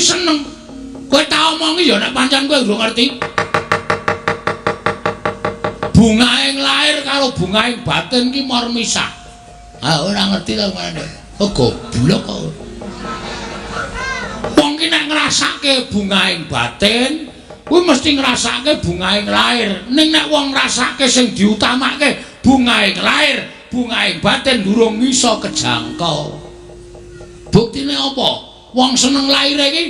ki seneng. Kowe tak omongi ya nek pancen kowe urung ngerti. Bungaing lahir karo bungaing batin ki mor misah. Ah ora ngerti ta ngene. Oh goblok kok. Wong ki nek ngrasake bungaing batin, kuwi mesti ngrasake bungaing lahir. Ning nek wong ngrasake sing diutamake bungaing lahir, bungaing batin durung iso kejangkau. Buktine apa? Wong seneng lahire iki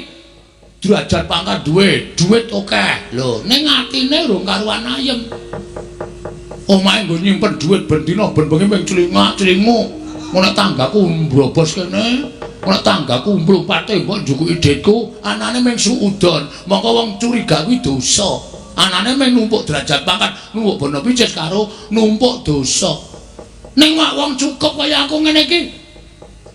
derajat pangkat duwe, duit akeh. Lho, ning atine urung karuan ayem. Omahe nggo nyimpen duit ben dina ben bengi ming clingak-clinguk. Nek tanggaku mbrobos kene, nek tanggaku mlumpat tembok njukuki dhitku, anane ming suudon. Mongko wong curiga kuwi dosa. Anane ming numpuk derajat pangkat, numpuk bono picis karo numpuk dosa. Ning wong cukup kaya aku ngene iki,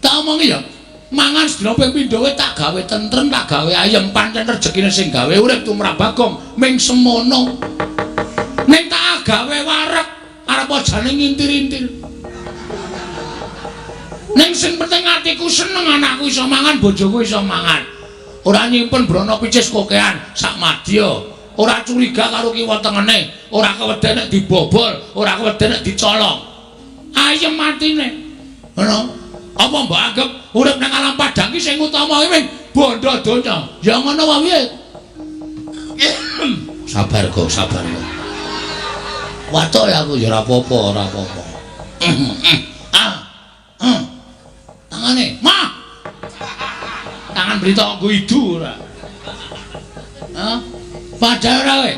tak omongi ya. Mangan sedina ping pindho kowe tak gawe tentrem, tak gawe ayem, pancen rejekine sing gawe urip tumrap Bagong ming semono. Ning tak gawe wareg, arep jane ngintir-intir. Ning sing penting atiku seneng, anakku iso mangan, bojoku iso mangan. Ora nyimpen brana picis kokean sak madya. Ora curiga karo kiwa tengene, ora keweden nek dibobol, ora keweden nek dicolong. Ayem atine. Ngono. Apa mbok anggap urip nang alam padang ki sing utama ki ming bondo donya? Ya ngono wae piye? Sabar kok, sabar kok. Watuk ya aku ya ora apa-apa, ora apa-apa. Ah. Tangane, mah. Tangan berita nggo idu ora. Hah? Padahal ora kowe.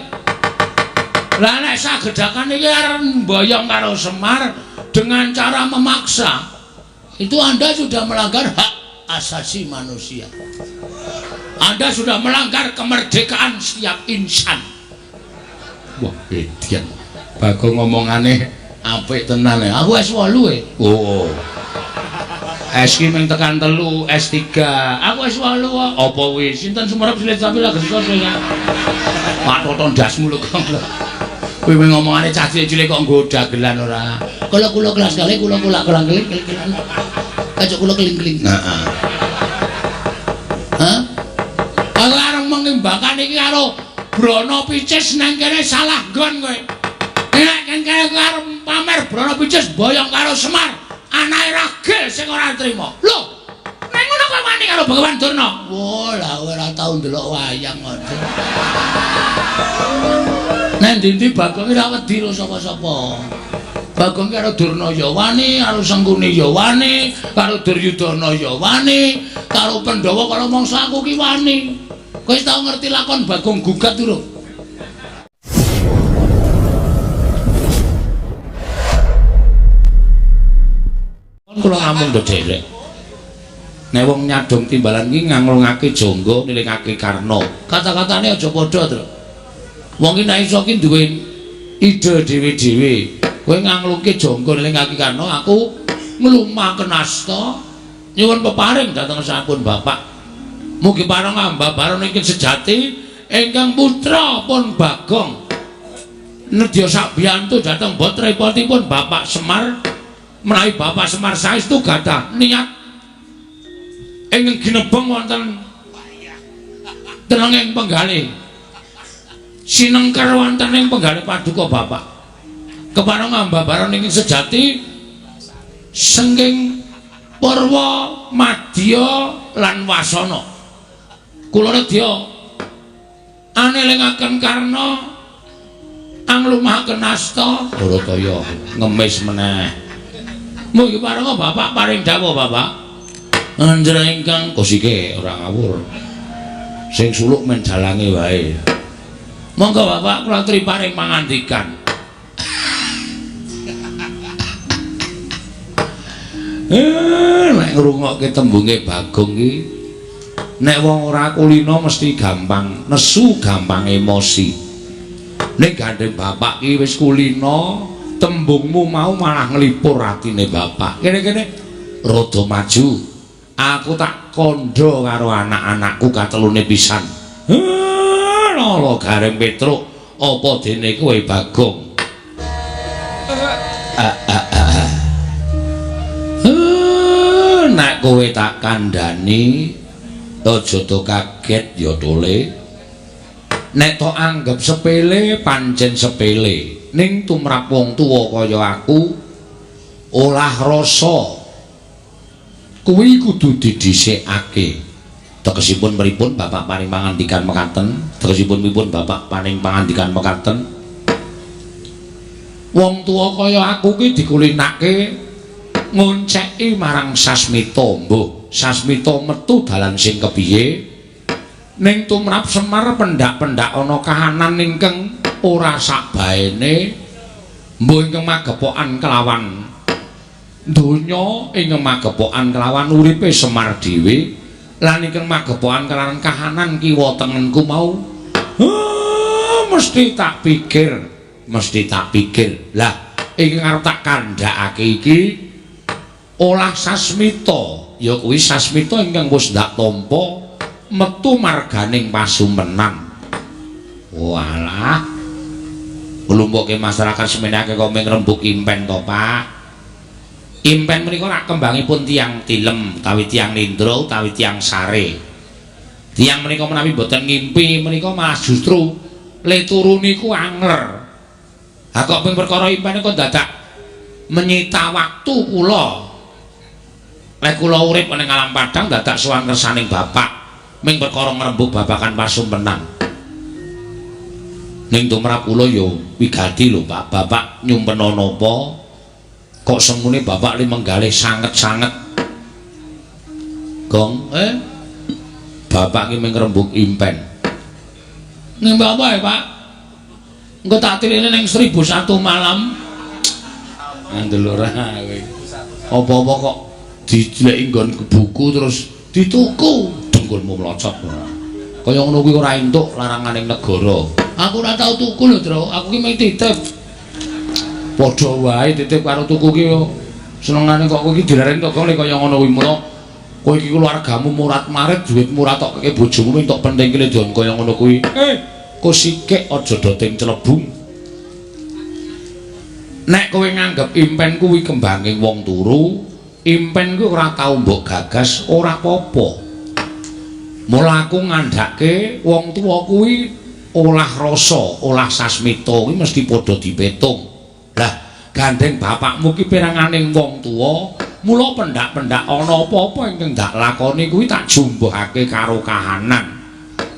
Lah nek sagedhakan iki arep mboyong karo Semar dengan cara memaksa, itu Anda sudah melanggar hak asasi manusia. Anda sudah melanggar kemerdekaan setiap insan. Wah, edian. Bagong ngomongane apik tenan ya. Aku S8 e. Oh. S ki mung tekan 3, S3. Aku S8 kok. Apa kuwi? Sinten sumerep silit sampe lagi sosial. Pak Toto ndasmu lho kok. Kuwi mung ngomongane cah cilik-cilik kok nggo dagelan ora. Kala kula kelas kali kula kula kelang-keling keling. Kacuk kula keling-keling. Heeh. Hah? Aku arep mengimbakan iki karo Brana Picis nang kene salah nggon kowe. Nek kan kene arep pamer Brana Picis boyong karo Semar, anake ragil sing ora trima. Lho, nek ngono kowe wani karo Bagawan Durna? Wah, lah kowe ora tau ndelok wayang kok. Nek ndi-ndi Bagong ora wedi karo sapa-sapa. Bagong karo Durna ya wani, karo Sengkuni ya wani, karo Duryudana ya wani, karo Pandhawa karo mangsa aku ki wani. Kowe wis tau ngerti lakon Bagong Gugat durung? Kula namung ndherek. Nek wong nyadong timbalan ki nganglungake jangga nilingake karna. Kata-katane aja padha, Tru. Wong ki nek iso ki duwe ide dhewe-dhewe. Kowe nganglungke jangga nilingake karna, aku nglumaken asta nyuwun peparing dhateng sampun Bapak. Mugi pareng ambabaran ingkang sejati ingkang putra pun Bagong nedya sabiyantu dhateng botrepotipun Bapak Semar. Menawi Bapak Semar saestu gadah niat ingkang ginebeng wonten tenenging penggalih sinengker wonten ing penggalih paduka Bapak. Kepareng ambabaran ingkang sejati sengking purwa madya lan wasana. Kula nedya anelingaken karna anglumahaken asta Bharataya ngemis meneh. Mugi parenga Bapak paring dawuh Bapak. Anjra ingkang kosike ora ngawur. Sing suluk men dalange wae. Monggo Bapak kula aturi paring pangandikan. Nek ngrungokke tembunge Bagong ki nek wong ora kulina mesti gampang nesu, gampang emosi. Ning gandeng bapak ki wis kulina, tembungmu mau malah nglipur atine bapak. Kene-kene rada maju. Aku tak kandha karo anak-anakku katelune pisan. Lho Gareng Petruk, apa dene kowe Bagong? Nek kowe tak kandhani Aja to kaget ya Tole. Nek tok anggap sepele pancen sepele. Ning tumrap wong tuwa kaya aku olah rasa kuwi kudu didhisikake. Tegesipun pripun Bapak paring pangandikan mekaten? Tegesipun pripun Bapak paring pangandikan mekaten? Wong tuwa kaya aku ki dikulinake ngonceki marang Sasmita, mbuh Sasmita metu dalan sing kepiye? Ning tumrap Semar pendak-pendak ana kahanan ingkang ora sakbaene, mbuh ingkang magepokan kelawan donya, ingkang magepokan kelawan uripe Semar dhewe, lan ingkang magepokan kelawan kahanan kiwa tengenku mau. Mesti tak pikir, mesti tak pikir. Lah, ingkang arep tak kandhakake iki olah Sasmita, ya kuwi Sasmita ingkang wis ndak tampa metu marganing pasumenan. Walah. Nglumpukke masyarakat semenake kok mung rembug impen to, Pak. Impen menika rak kembangipun tiyang tilem, utawi tiyang nindra, utawi tiyang sare. Tiyang menika menawi mboten ngimpi menika malah justru le turu niku angler. Ha kok ping perkara impen kok dadak menyita waktu kula. Lek kula urip ning alam padang dadak sowan kersaning bapak ming perkara ngrembug babagan pasumpenan. Ning tumrap kula ya wigati lho, Pak. Bapak nyumpena napa? Kok semune bapak li menggalih sanget-sanget. Gong, Bapak ki ming ngrembug impen. Ngimpi apa ya, Pak? Engko tak tirine ning 1001 malam. Ngandel ora kowe. Apa-apa kok dijeleki nggon buku terus dituku, dengkulmu mlocot ora. Kaya ngono kuwi ora entuk laranganing negara. Aku ora tau tuku lho, Tru. Aku ki mung titip. Padha wae titip karo tuku ki senengane kok kowe iki dilereni to kaya ngono kuwi. Mula kowe iki keluargamu murat-marit, duitmu ora tok keke bojomu mung tok pentingke don kaya ngono kuwi. Kok sikik aja doting celebung. Nek kowe nganggep impen kuwi kembanging wong turu, impen kuwi ora tau mbok gagas, ora apa-apa. Mula aku ngandhake wong tuwa kuwi olah rasa, olah sasmita kuwi mesti padha dipetung. Lah, gandeng bapakmu ki peranganing wong tuwa, mula pendak-pendak ana apa-apa ingkang ndak lakoni kuwi tak jumbuhake karo kahanan.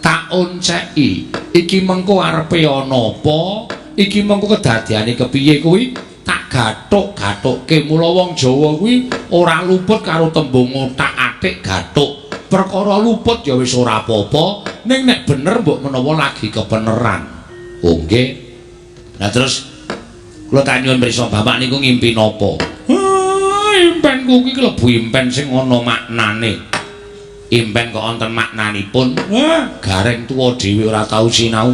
Tak onceki, iki mengko arepe ana apa, iki mengko kedadiane kepiye kuwi tak gathuk-gathukke. Mula wong Jawa kuwi ora luput karo tembung othak-athik gathuk. Perkara luput ya wis ora apa-apa, ning nek bener mbok menawa lagi kebeneran. Oh nggih. Lah terus kula tak nyuwun pirsa bapak niku ngimpi napa? Impenku ki klebu impen sing ana maknane. Impen kok wonten maknanipun? Gareng tuwa dhewe ora tau sinau.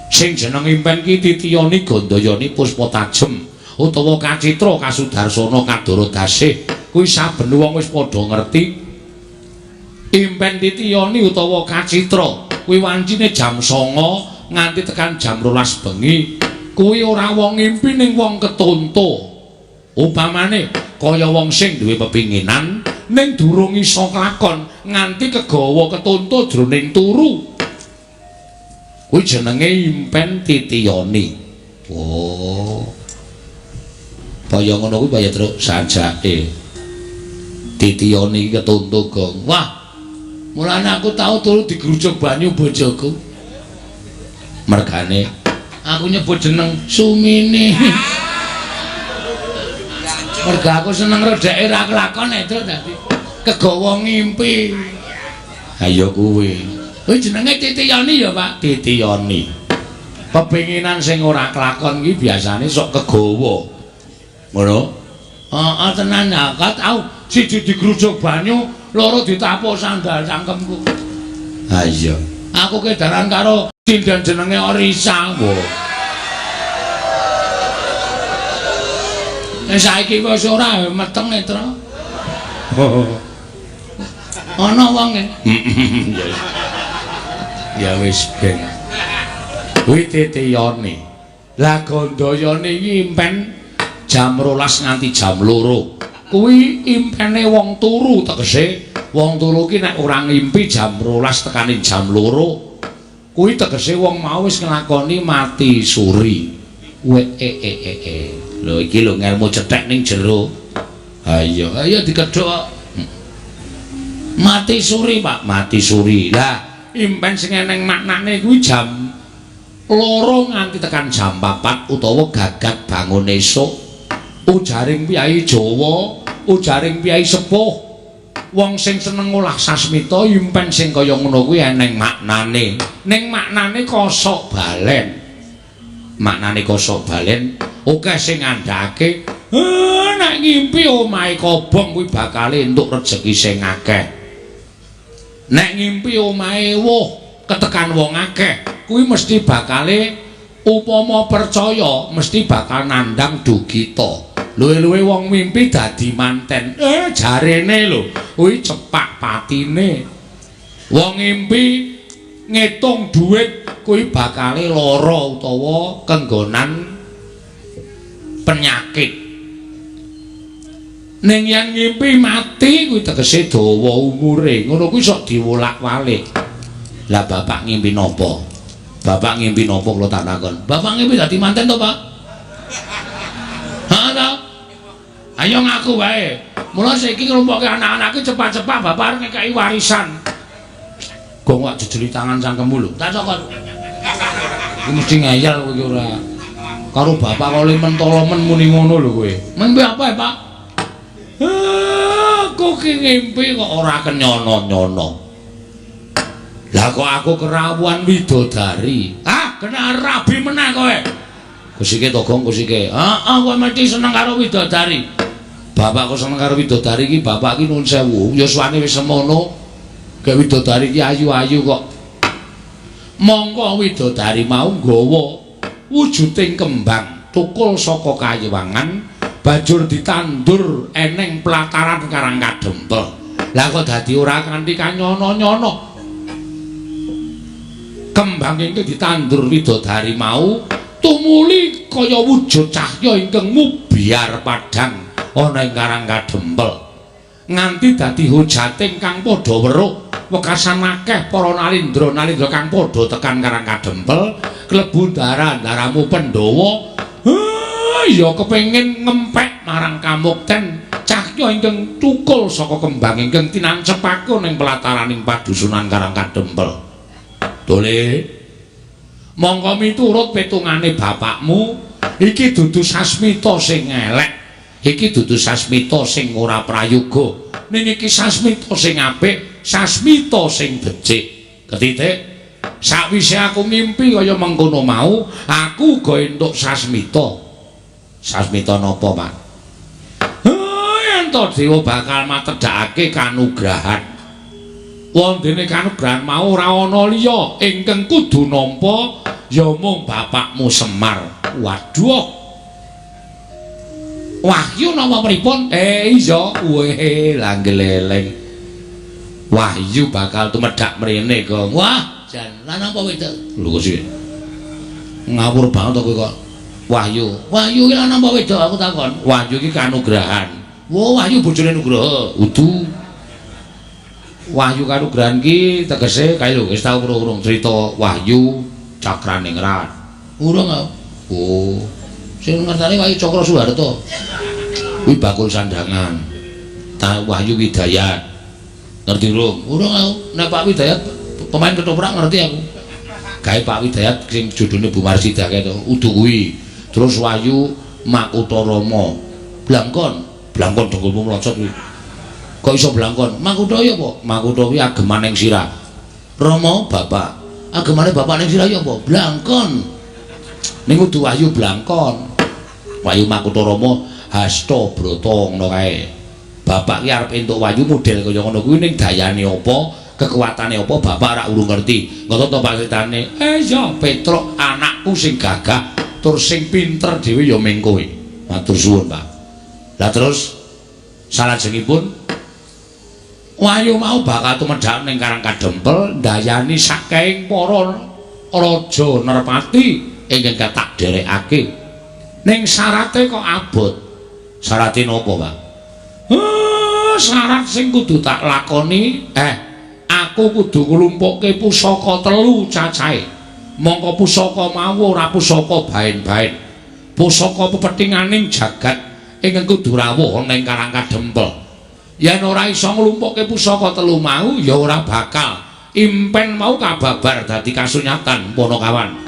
Sing jeneng impen ki titiyani gandayani puspa tajem utawa kacitra kasudarsana kadara dasih. Kuwi saben wong wis padha ngerti. Impen titiyani utawa kacitra kuwi wancine jam 09.00 nganti tekan jam 12 bengi. Kuwi ora wong ngimpi ning wong ketonto. Upamane kaya wong sing duwe pepinginan ning durung iso klakon nganti kegawa ketonto jroning turu. Kuwi jenenge impen titiyani. Oh. Kaya ngono kuwi kaya truk sajake. Titiyani iki ketonto, Gong. Wah. Mulane aku tau turu digrujuk banyu bojoku. Mergane aku nyebut jeneng Sumini. Merga aku seneng rodeke ra kelakon itu dadi kegawa ngimpi. Ayo kuwi. Kuwi jenenge titiyani ya, Pak? Titiyani. Pepinginan sing ora kelakon iki biasane sok kegawa. Ngono? Heeh, tenan ya, tau siji digrujuk banyu, loro ditapuk sandal cangkemku. Ha iya. Aku kedaran karo sinden jenenge Orisa. Wo. Nek saiki wis ora meteng e, Tru. Ana wonge. Ya wis ben. Kuwi titiyane. Lah gandayane iki impen jam 12 nganti jam 2. Kuwi impene wong turu, tegese Wong turu ki nek ora ngimpi jam 12 tekane jam 2 kuwi tegese wong mau wis nglakoni mati suri. We e e e e. Lho iki lho ngelmu cethek ning jero. Ha iya, ayo dikedhok. Mati suri, Pak, mati suri. Lah, impen sing eneng maknane kuwi jam 2 nganti tekan jam 4 utawa gagat bangun esuk. Ujaring piyai Jawa, ujaring piyai sepuh, wong sing seneng ngolah sasmita impen sing kaya ngono kuwi eneng maknane. Ning maknane kosok balen. Maknane kosok balen akeh sing ngandhake, nek ngimpi omahe kobong kuwi bakal entuk rejeki sing akeh. Nek ngimpi omahe wuh ketekan wong akeh kuwi mesti bakale upama percaya mesti bakal nandhang dugita. Luwe-luwe wong mimpi dadi manten. Jarene lho, kuwi cepak patine. Wong ngimpi ngitung dhuwit kuwi bakale lara utawa kenggonan penyakit. Ning yen ngimpi mati kuwi tegese dawa umure. Ngono kuwi sok diwolak-walik. Lah bapak ngimpi napa? Bapak ngimpi napa kula tak takon? Bapak ngimpi dadi manten to, Pak? Ha ta? Ayo ngaku wae. Mula saiki nglumpukke anak-anak iki cepat-cepat bapak arep ngekeki warisan. Gong wak jejeli tangan cangkemmu lho. Tak cokot. Iki mesti ngeyel kowe iki ora. Karo bapak kok mentolo men muni ngono lho kowe. Mimpi apa ya, Pak? Aku ki ngimpi kok ora kenyono-nyono. Lah kok aku kerawuhan widodari. Ah, kena rabi meneh kowe. Kusike to, Gong, kusike. Heeh, kowe mesti seneng karo widodari. Bapak kok seneng karo widodari iki, bapak iki nuwun sewu, yuswane wis semono. Kayak widodari iki ayu-ayu kok. Mongko widodari mau nggawa wujuding kembang tukul saka kayiwangan banjur ditandur eneng pelataran Karang Kadempel. Lah kok dadi ora kanthi kanyono-nyono. Kembang ingkang ditandur widodari mau tumuli kaya wujud cahya ingkang mubyar padhang ana ing Karang Kadempel. Nganti dadi hujate kang padha weruh wekasan akeh para nalindra-nalindra kang padha tekan Karang Kadempel klebu dara-daramu Pandhawa. Ya kepengin ngempek marang kamukten cahya ingkang tukul saka kembang ingkang tinancepake ning pelataraning padusunan Karang Kadempel. Dole, mongko miturut petungane bapakmu iki dudu sasmita sing elek, iki dudu sasmita sing ora prayoga, ning iki sasmita sing apik, sasmita sing becik. Ketitik, sakwise aku ngimpi kaya mengkono mau, aku uga entuk sasmita. Sasmita napa, Pak? Yen to dewa bakal matedhakake kanugrahan. Wondene kanugrahan mau ora ana liya ingkang kudu nampa ya mung bapakmu Semar. Waduh. Wahyu napa pripun? Iya, weh, lah gleleng. Wahyu bakal tumedhak mrene, Gong. Wah, jan lan apa wedok? Lho kok sih. Ngawur banget to kowe kok. Wahyu. Wahyu ki lan apa wedok aku takon? Wahyu ki kanugrahan. Wah, Wahyu bojone Nugraha. Udu. Wahyu kanugrahan ki tegese kae lho wis tau krungu crita Wahyu Cakraningrat. Urung aku. Oh. Sing ngertane Wahyu Cakra Suharto. Kuwi bakul sandangan. Ta Wahyu Widayat. Ngerti urung? Urung aku. Nek Pak Widayat pemain ketoprak ngerti aku. Gawe Pak Widayat sing judune Bu Marsidah kae to, udu kuwi. Terus Wahyu Makutha Rama. Blangkon, blangkon dengkulmu mlocot kuwi. Kok iso blangkon? Makutha ya apa? Makutha kuwi ageman ning sirah. Rama bapak. Agemane bapak ning sirah ya apa? Blangkon. Ning kudu Wahyu blangkon. Wahyu Makutha Rama Hasta Brata ngono kae. Bapak ki arep entuk wahyu model kaya ngono kuwi ning dayane apa, kekuatane apa bapak ora urung ngerti. Ngono to Pak critane. Iya, Petruk anakku sing gagah tur sing pinter dhewe ya ming kowe. Matur suwun, Pak. Lah terus salajengipun Wahyu mau bakal tumedhak ning Karang Kadempel ndayani saking para raja nerpati ingkang tak derekake. Ning syarate kok abot. Syarate napa, Pak? Syarat sing kudu tak lakoni, aku kudu nglumpukke pusaka telu cacahe. Mongko pusaka mau ora pusaka baen-baen. Pusaka pepethinganing jagat ingkang kudu rawuh ana ing Karang Kadempel. Yen ora iso nglumpukke pusaka telu mau ya ora bakal impen mau kababar dadi kasunyatan Panakawan.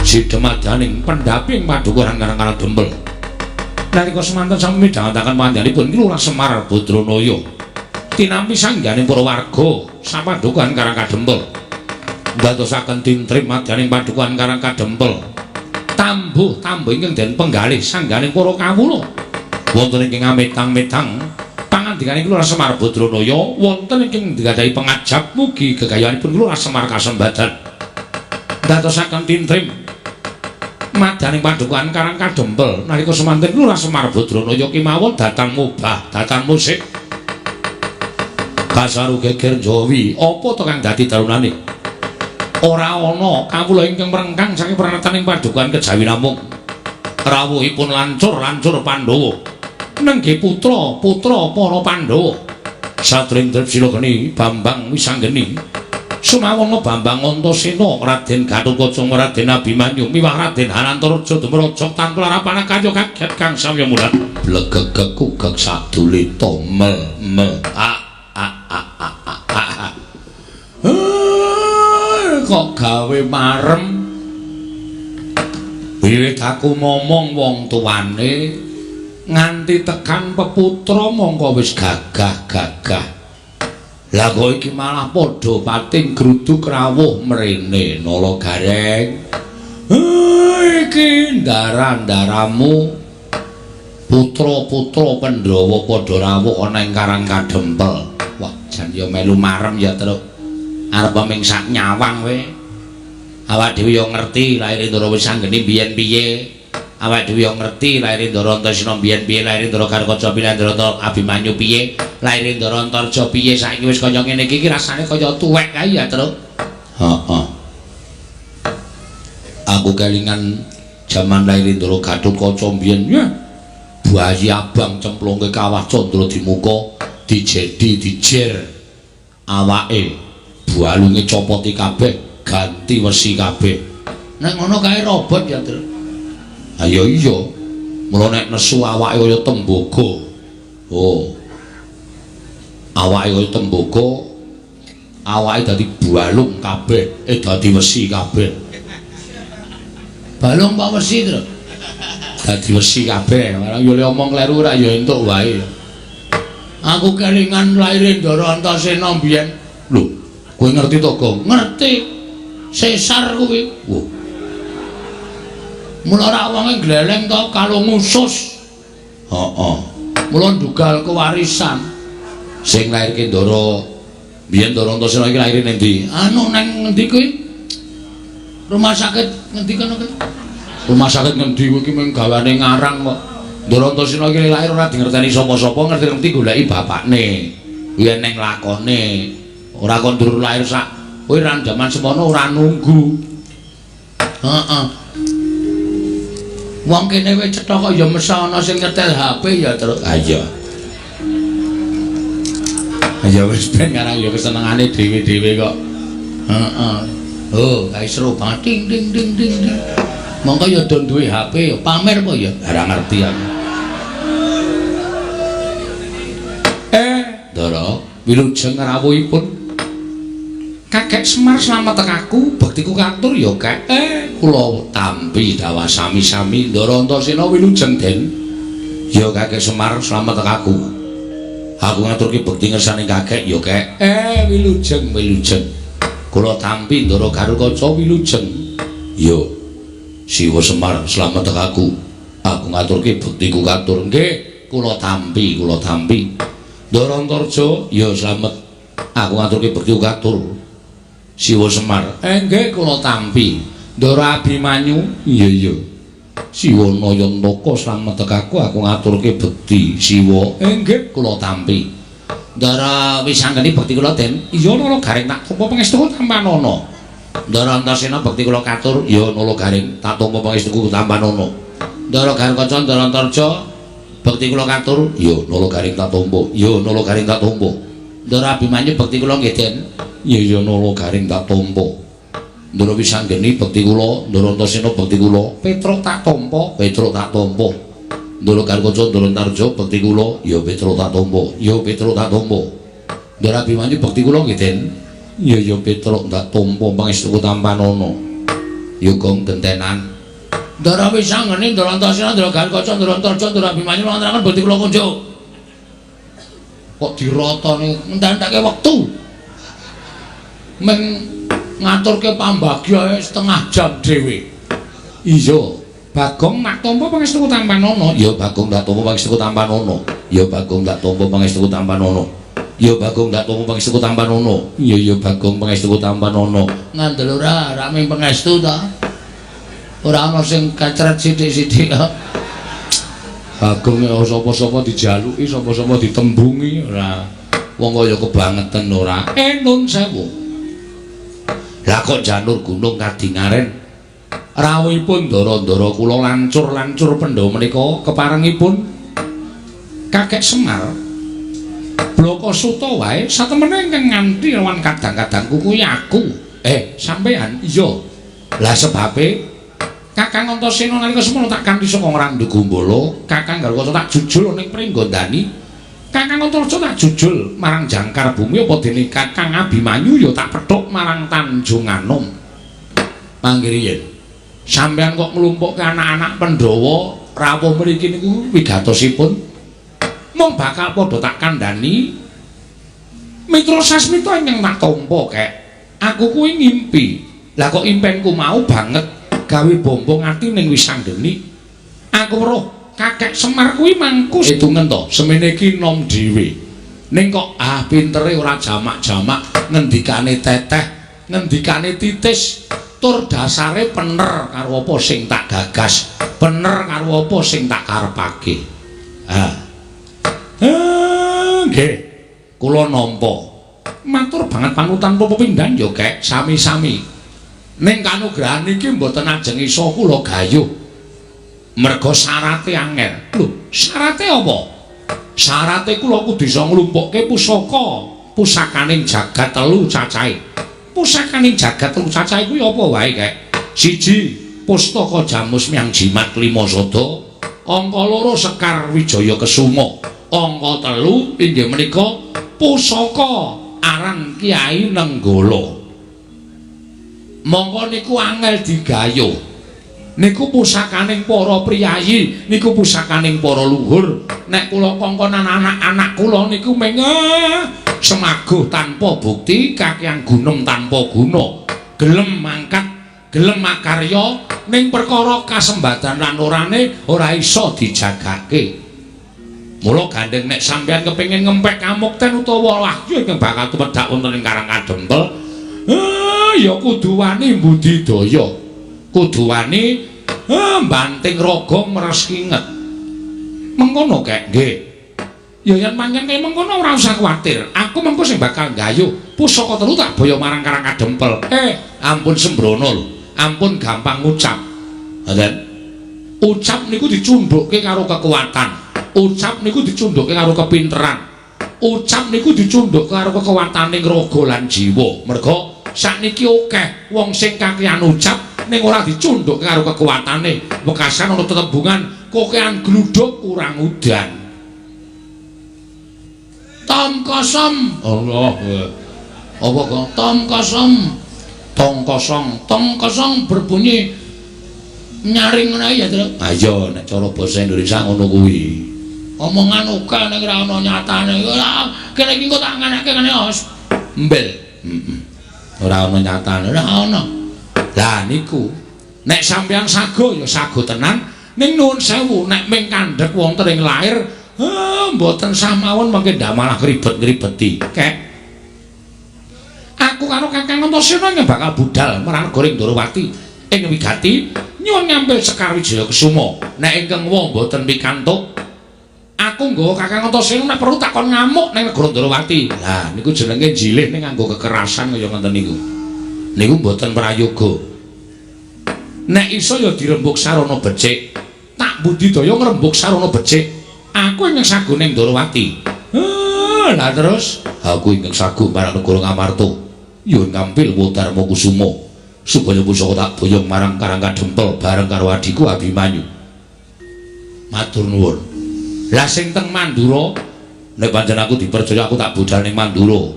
Sidemadaning pendhaping padukuhan Karang Kadempel. Nalika semanten sami midhangetaken panjenenganipun Lurah Semar Badranaya. Tinampi sangganing para warga sapadukuhan Karang Kadempel. Ndadosaken tintrim madyaning padukuhan Karang Kadempel. Tambuh-tambuh ingkang den penggalih sangganing para kawula. Wonten ingkang ametang-metang pangandikaning Lurah Semar Badranaya wonten ingkang nggadahi pengajap mugi gegayanipun Lurah Semar kasembadan. Ndadosaken tintrim madyaning padukuhan Karang Kadempel nalika semanten Lurah Semar Badranaya kemawon datang mubah, datang musik. Kasaru geger Jawi, apa to kang dadi darunane? Ora ana kawula ingkang mrengkang saking pranataning padukuhan kejawi namung rawuhipun lancur-lancur Pandhawa. Nenggih putra-putra para Pandhawa. Satring Tripsilogeni Bambang Wisanggeni Sumawana Bambang Antasena Raden Gatotkaca Raden Abimanyu miwah Raden Hanantarja dumraja tanpa larapan kaya kaget kang samya mulat blegegeg kugeg sadulita mel mel a a a a a a. Kok gawe marem wiwit aku momong wong tuane nganti tekan peputra mongko wis gagah-gagah. Lah kok iki malah padha pating gruduk rawuh mrene Nala Gareng. Iki ndara-ndaramu putra-putra Pandhawa padha rawuh ana ing Karang Kadempel. Wah, jan ya melu marem ya, Truk. Arep ming sak nyawang kowe. Awak dhewe ya ngerti laire Ndara Wisanggeni biyen piye. Awak dhewe ya ngerti laire Ndara Antasena biyen piye, laire Ndara Gatotkaca piye, laire Ndara Abimanyu piye, laire Ndara Antarja piye. Saiki wis kaya ngene iki rasane kaya tuwek kae ya, Truk. Heeh. Aku kelingan jaman laire Ndara Gatotkaca biyen, ya. Bayi abang cemplungke kawah Candra Dimuka, dijedi dijer awake, balunge copoti kabeh, ganti wesi kabeh. Nek ngono kae robot ya, Truk. Ayo iya. Mula nek nesu awake kaya tembaga. Oh. Awake kaya tembaga, awake dadi balung kabeh, dadi wesi kabeh. Balung apa wesi, Truk? Dadi wesi kabeh. Marang yo le omong kleru ora ya entuk wae. Aku kelingan laire Ndara Antasena mbiyen. Lho, kowe ngerti to, Gong? Ngerti. Sesar kuwi. Wah. Mula ora wonge gleleng to kalung usus. Heeh. Mula ndugal kewarisan. Sing lairke Ndara biyen Ndara Antasena iki laire ning ndi? Anu nang ngendi kuwi? Rumah sakit ngendi kono kuwi? Rumah sakit ngendi kuwi iki mung gawane ngarang kok. Ndara Antasena iki lahir ora dingerteni sapa-sapa, ngerti-ngerti goleki bapakne. Kuwi eneng lakone. Ora kondur lahir sak kowe ra jaman semono ora nunggu. Heeh. Wong kene wis cetha kok ya mesa ana sing nyetel HP ya, Truk. Ha iya. Ya wis ben karang ya kesenengane dhewe-dhewe kok. Heeh. Oh, kae seru banget. Ding ding ding ding ding. Mongko ya do duwe HP ya pamer apa ya? Ora ngerti aku. Ndara, wilujeng rawuhipun Kakek Semar slamet aku, bektiku katur ya, Kek. Kula tampi dawah sami-sami Ndara Antasena wilujeng Den. Ya Kakek Semar slamet aku. Aku ngaturke bekti ngersane Kakek ya, Kek. Wilujeng, wilujeng. Kula tampi Ndara Gatotkaca wilujeng. Ya. Siwa Semar slamet aku. Aku ngaturke bektiku katur. Nggih, kula tampi, kula tampi. Ndara Antarja ya slamet. Aku ngaturke bektiku katur. Siwa Semar. Nggih kula tampi. Ndara Abimanyu. Iya iya. Siwa Nayantaka slamet aku, aku ngaturke bekti Siwa. Nggih kula tampi. Ndara Wisanggeni bekti kula Den. Iya Nala Gareng tak tampa pangestuku tampanana. Ndara Antasena bekti kula katur. Ya Nala Gareng tak tampa pangestuku tampanana. Ndara Gatotkaca Ndara Antarja Bekti kula katur, ya Nala Garing tak tampa. Ya Nala Garing tak tampa. Ndara Abimanyu bekti kula nggih, Den. Ya ya Nala Garing tak tampa. Ndara Wisanggeni bekti kula, Ndara Antasena bekti kula. Petruk tak tampa, Petruk tak tampa. Ndara Garkaca, Ndara Antarja bekti kula, ya Petruk tak tampa. Ya Petruk tak tampa. Ndara Abimanyu bekti kula nggih, Den. Ya ya Petruk tak tampa pangestuku tampanana. Ya gong gentenan. Ndara Wisanggeni, Ndara Antasena, Ndara Garkaca, Ndara Antarja, Ndara Abimanyu ngaturaken bekti kula kunjuk. Kok dirotone entek-enteke wektu. Meng ngaturke pambagya setengah jam dhewe. Iya, Bagong tak tampa pangestuku tampanana. Ya Bagong tak tampa pangestuku tampanana. Ya Bagong tak tampa pangestuku tampanana. Ya Bagong tak tampa pangestuku tampanana. Ya ya Bagong pangestuku tampanana. Ngandel ora rame pangestu ta? Ora ana sing kecret sithik-sithik kok. Bagong ya sapa-sapa dijaluki, sapa-sapa ditembungi ora. Wong kaya kebangeten ora. Nun sewu. Lah kok janur gunung kadingaren rawuhipun ndara-ndara kula lancur-lancur Pandhawa menika keparengipun Kakek Semar Blaka Suta wae satemene ingkang nganti lawan kadang-kadangku kuwi aku. Sampean iya. Lah sebabe Kakang Antasena nalika semono tak kanthi saka Ngrandu Gumbala, Kakang Garkaca tak jujul ning Pringgondani. Kakang Antarja tak jujul marang jangkar bumi apa dene Kakang Abimanyu ya tak pethuk marang Tanjung Anom. Mangke riyin. Sampeyan kok nglumpukke anak-anak Pandhawa rawuh mriki niku wigatosipun mung bakal padha tak kandhani Mitra Sasmita ingkang tak tampa kek. Aku kuwi ngimpi. Lah kok impenku mau banget gawe bombong ati ning Wisanggeni. Aku weruh Kakek Semar kuwi mangku hitungen to, semene iki nom dhewe. Ning kok pintere ora jamak-jamak, ngendikane teteh, ngendikane titis, tur dasare pener karo apa sing tak gagas, pener karo apa sing tak karepake. Ah. Nggih. Kula nampa. Matur banget panutan pepindhan ya, Kek, sami-sami. Ning kanugrahan iki mboten ajeng iso kula gayuh. Merga syarate angel. Lho, syarate apa? Syarate kula kudu iso nglumpukke pusaka, pusakaning jagat telu cacahe. Pusakaning jagat telu cacahe kuwi apa wae, Kek? Siji, pustaka Jamus Miang Jimat Lima Sada, angka loro Sekar Wijaya Kesuma, angka telu inggih menika pusaka aran Kyai Nenggala. Mongko niku angel digayuh. Niku pusakaning para priyayi, niku pusakaning para luhur. Nek kula kongkon anak-anak kula niku meng semaguh tanpa bukti, kakean gunem tanpa guna. Gelem mangkat, gelem makarya ning perkara kasembadan lan orane ora iso dijagake. Mula gandeng nek sampeyan kepengin ngempek kamukten utawa wahyu ingkang bakal tumedhak wonten ing Karang Kadempel, ya kudu wani mbudidaya. Kudu wani banting raga meres kinget. Mengkono kek, nggih. Ya yen pancen kaya mengkono ora usah kuwatir. Aku mengko sing bakal gayuh pusaka telu tak boyo marang Karang Kadempel. Ampun sembrono lho. Ampun gampang ngucap. Ngoten. Ucap niku dicundhukke karo kekuatan. Ucap niku dicundhukke karo kepinteran. Ucap niku dicundhukke karo kekuwataning raga lan jiwa. Merga sakniki akeh wong sing kakean ucap ning ora dicundhukke karo kekuatane. Wekasan ana tetembungan kokean gluduk kurang udan. Tom kosong. Allah. Apa kok? Tom kosong. Tong kosong. Tong kosong berbunyi nyaring ngono ya, Truk. Ayo nek cara basa Indonesia ngono kuwi. Omongan akeh ning ora ana nyatane. Ora kene iki engko tak ngeneke kene os. Mbel. Heeh. Ora ana nyatane, ora ana. Lah niku nek sampeyan sago ya sago tenan, ning nuwun sewu nek ming kandhek wonten ing lair, mboten sah mawon mengke ndak malah ngribet-ngribeti. Kek. Aku karo Kakang Antasena ing bakal budal marang negara Ndorowati ing wigati nyuwun ngambil Sekar Wijaya Kesuma. Nek ingkang wa mboten pikantuk, aku nggawa Kakang Antasena nek perlu takon ngamuk ning negara Ndorowati. Lah niku jenenge jilih ning nganggo kekerasan kaya ngoten niku. Niku mboten prayoga. Nek iso ya dirembug sarana becik. Tak budidaya ngrembug sarana becik. Aku ingkang saguh ning Ndorowati. Lah terus aku ingkang saguh marang negara Ngamarta. Nyuwun ngampil Dharma Kusuma supaya pusaka tak boyong marang Karang Kadempel bareng karo adhiku Abimanyu. Matur nuwun. Lah sing teng Mandura, nek pancen aku dipercaya aku tak budal ning Mandura.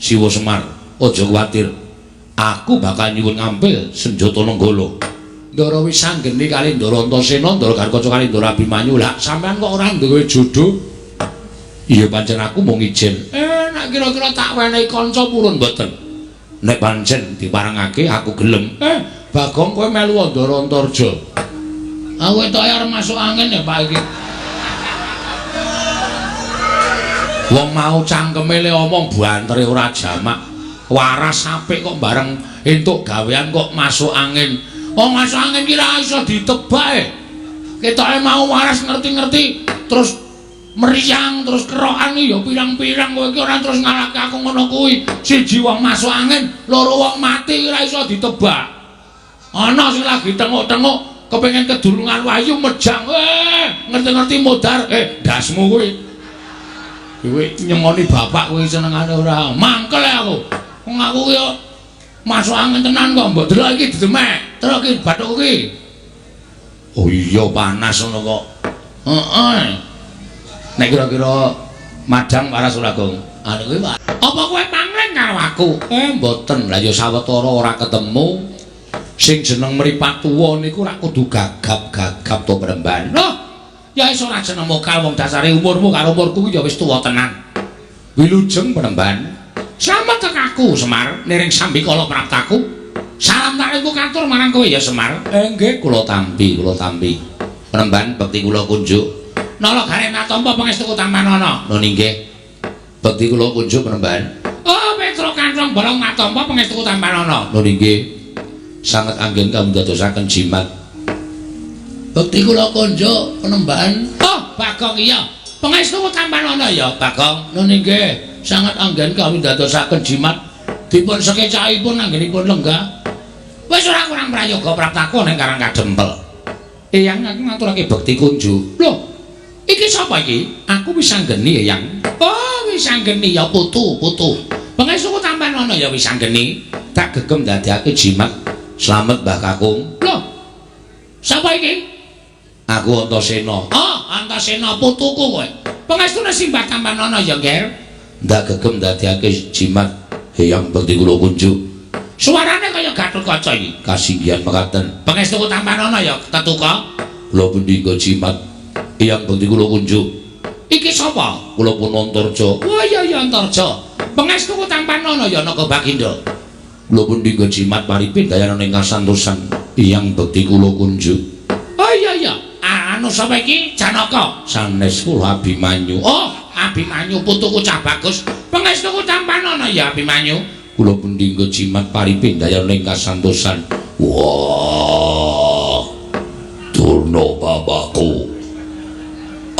Siwa Semar, aja kuwatir. Aku bakal nyuwun ngampil senjata Nenggala. Ndara Wisanggeni kali Ndara Antasena, Ndara Garkaca kali Ndara Abimanyu. Lah sampean kok ora duwe jodho? Iya pancen aku mung ijen. Nek kira-kira tak wenehi kanca purun mboten. Nek pancen diparengake aku gelem. Bagong kowe melu Ndara Antarja. Aku etoke arep masuk angin ya Pak iki. Wong mau cangkeme le omong bantere ora jamak. Waras apik kok bareng entuk gawean kok masuk angin. Wong masuk angin ki ra iso ditebak e. Ketoke mau waras ngerti-ngerti terus meriang terus kerokan ya pirang-pirang kowe iki ora terus ngalahke aku ngono kuwi. Siji wong masuk angin, loro wong mati ora iso ditebak. Ana sing lagi tenguk-tenguk kepengin kedulungan wahyu mejang. Ngerti-ngerti modar, ndasmu kuwi. Kowe nyengoni bapak kowe senengane ora. Mangkel aku. Wong aku ki masuk angin tenan kok mbok delok iki didemek. Terus iki bathukku ki. Oh iya panas ngono kok. Heeh. Nek kira-kira madang waras ora, Gong? Anu kuwi apa kowe pangling karo aku? Mboten. Lah ya sawetara ora ketemu. Sing jeneng mripat tuwa niku ora kudu gagap-gagap to Bremban. Loh, ya iso ora jeneng mokal wong dasare umurmu karo umurku ya wis tuwa tenan. Wilujeng Bremban. Slamet aku Semar niring sambikala praptaku. Salam tarikku katur marang kowe ya Semar. Nggih, kula tampi, kula tampi. Bremban bekti kula kunjuk. Nala garen natampa pangestuku tampanana. Lho nggih. Bekti kula kunjuk Bremban. Oh, Petro Kanthong Bolong natampa pangestuku tampanana. Lho nggih. Sanget anggen kamundadosaken jimat. Bekti kula kunjuk Penemban. Oh, Bagong iya. Pangestuku tampanana ya, Bagong. Lho nggih. Sanget anggen kamundadosaken jimat. Dipun sekecakipun anggenipun lenggah. Wis ora kurang prayoga praptaku ning Karang Kadempel. Eyang aku ngaturake bekti kunjuk. Lho, iki sapa iki? Aku Wisanggeni, Eyang. Oh, Wisanggeni ya putu, putu. Pangestuku tampanana ya Wisanggeni. Tak gegem ndadekake jimat. Slamet Mbah Kakung. Lho. Sapa iki? Aku Antasena. Oh, Antasena putuku kowe. Pangestune simbah tampanana ya, Nger. Ndak gegem ndadekake jimat. Eyang bekti kula kunjuk. Suarane kaya Gatotkaca iki. Kasinggihan mekaten. Pangestuku tampanana ya tetuka. Kula punika jimat. Eyang bekti kula kunjuk. Iki sapa? Kula pun Antarja. Oh iya ya Antarja. Pangestuku tampanana ya Naga Baginda. Kula punika jimat paripin dayana ing kasantosan. Eyang bekti kula kunjuk. Oh iya iya. Anu sapa iki? Janaka. Sanes kula Abimanyu. Oh, Abimanyu putuku cah bagus. Pangestuku tampanana ya Abimanyu. Kula punika jimat paripin dayana ing kasantosan. Wah. Durna bapakku.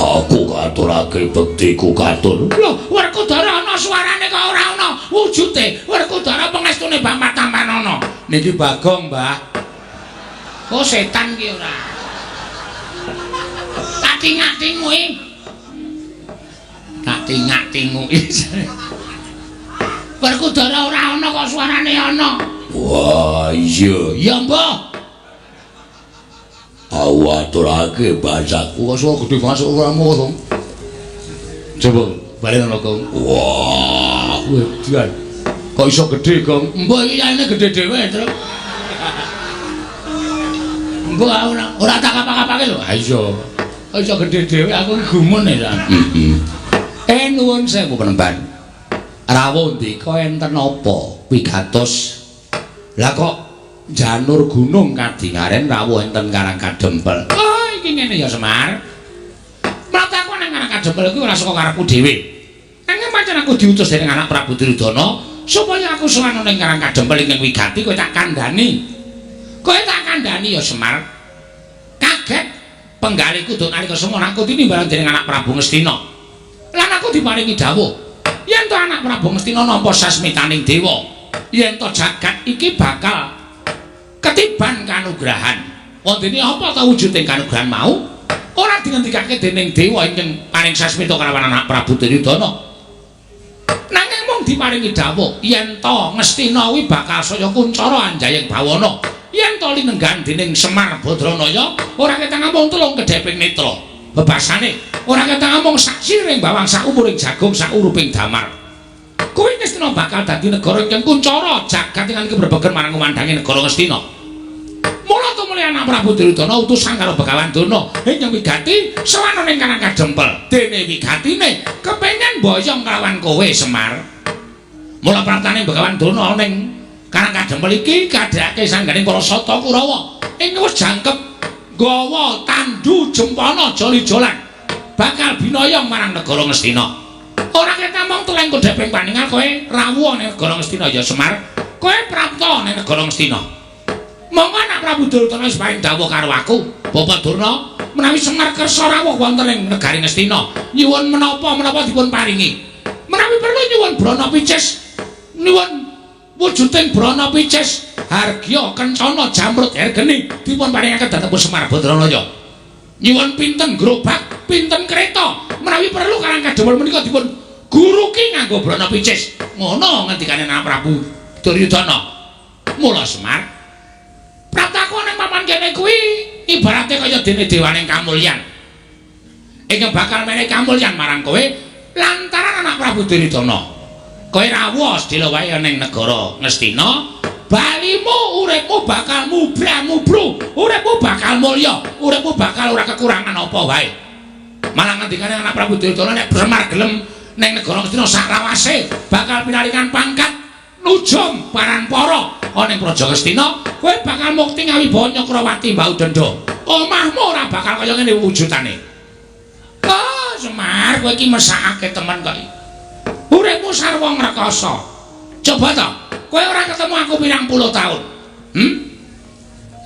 Aku katurake bektiku katur. Lho, Werkudara ana suarane kok ora ana wujude. Werkudara pangestune Bapak tampanana. Niki Bagong, Mbah. Oh, setan ki ora. Tak tingak-tinguki. Tak tingak-tinguki. Werkudara ora ana kok suarane ana. Wah, iya. Ya, Mbah. Aku aturake bahasaku kok suara gedhe banget suaramu kok. Coba balen ana, Gong. Wah, wedan. Kok iso gedhe, Gong? Mbah iki yaene gedhe dhewe, Truk. Mbah ora tak kapak-kapake lho. Ha iya. Kok iso gedhe dhewe aku iki gumun ya. Heeh. Nuwun sewu Penemban. Rawuh ndika enten apa wigatos? Lah kok janur gunung kadingaren rawuh enten Karang Kadempel. Oh, iki ngene ya Semar. Mlate aku nang Karang Kadempel iki ora saka karepku dhewe. Nanging pancen aku diutus dening anak Prabu Duryudana supaya aku sowan ning Karang Kadempel ingkang wigati kowe tak kandhani. Kowe tak kandhani ya Semar. Kaget penggalihku duk nalika semono aku tinimbalan dening anak Prabu Ngastina. Lan aku diparingi dawuh yen to anak Prabu Ngastina nampa sasmitaning dewa, yen to jagat iki bakal ketiban kanugrahan. Wondene apa ta wujuding kanugrahan mau? Ora Ora dingendikake dening dewa ingkang paring sasmita kalawan anak Prabu Duryudana. Nanging mung diparingi dawuh yen to Ngastina kuwi bakal saya kuncara anjayeng bawana. Yen to linenggan dening Semar Badranaya ora ketang amung telung kedheping netra. Bebasane ora ketang amung sak siring bawang sak umuring jagung sak uruping damar. Kuwi Ngastina bakal dadi negara ingkang kuncara jagat ingkang kebrebegen marang kumandange negara Ngastina. Mula tumuli anak Prabu Duryudana utusan karo Begawan Durna ingkang wigati sowan ning Karang Kadempel. Dene wigatine kepengin boyong kelawan kowe Semar. Mula praptane Begawan Durna ning Karang Kadempel iki kadhake sangganing para Sata Kurawa ing wis jangkep gawa tandu jempana joli-jolan bakal binoyong marang negara Ngastina. Ora ketamong teleng kodheping paningal kowe rawuh ning negara Ngastina ya Semar. Kowe prapta ning negara Ngastina. Monggo anak Prabu Duryudana wis paring dawuh karo aku, Bapak Durna, menawi Semar kersa rawuh wonten ing negari Ngastina, nyuwun menapa-menapa dipun paringi. Menawi perlu nyuwun brana picis, nyuwun wujuding brana picis, hargya kencana jamrut hergeni dipun paringake dhateng Semar Badranaya. Nyuwun pinten gerobak, pinten kereta, menawi perlu Karang Kadempel menika dipun guruki nganggo brana picis. Ngono ngendikane anak Prabu Duryudana. Mula Semar, prataku ning papan kene kuwi ibarate kaya dene dewaning kamulyan. Ingkang bakal menehi kamulyan marang kowe lantaran anak Prabu Duryudana. Kowe rawuh sedhela wae ning negara Ngastina, balimu uripmu bakal mubra-mubru, uripmu bakal mulya, uripmu bakal ora kekurangan apa wae. Malah ngendikane anak Prabu Duryudana nek Semar gelem ning negara Ngastina saklawase bakal pinaringan pangkat nujum paranpara ana ing Praja Ngastina, kowe bakal mukti ngawibawa Nyakrawati Mbau Denda. Omahmu ora bakal kaya ngene wujudane. Oh, Semar, kowe iki mesakake temen kok. Uripmu sarwa ngrekoso. Coba to, kowe ora ketemu aku pirang puluh tahun.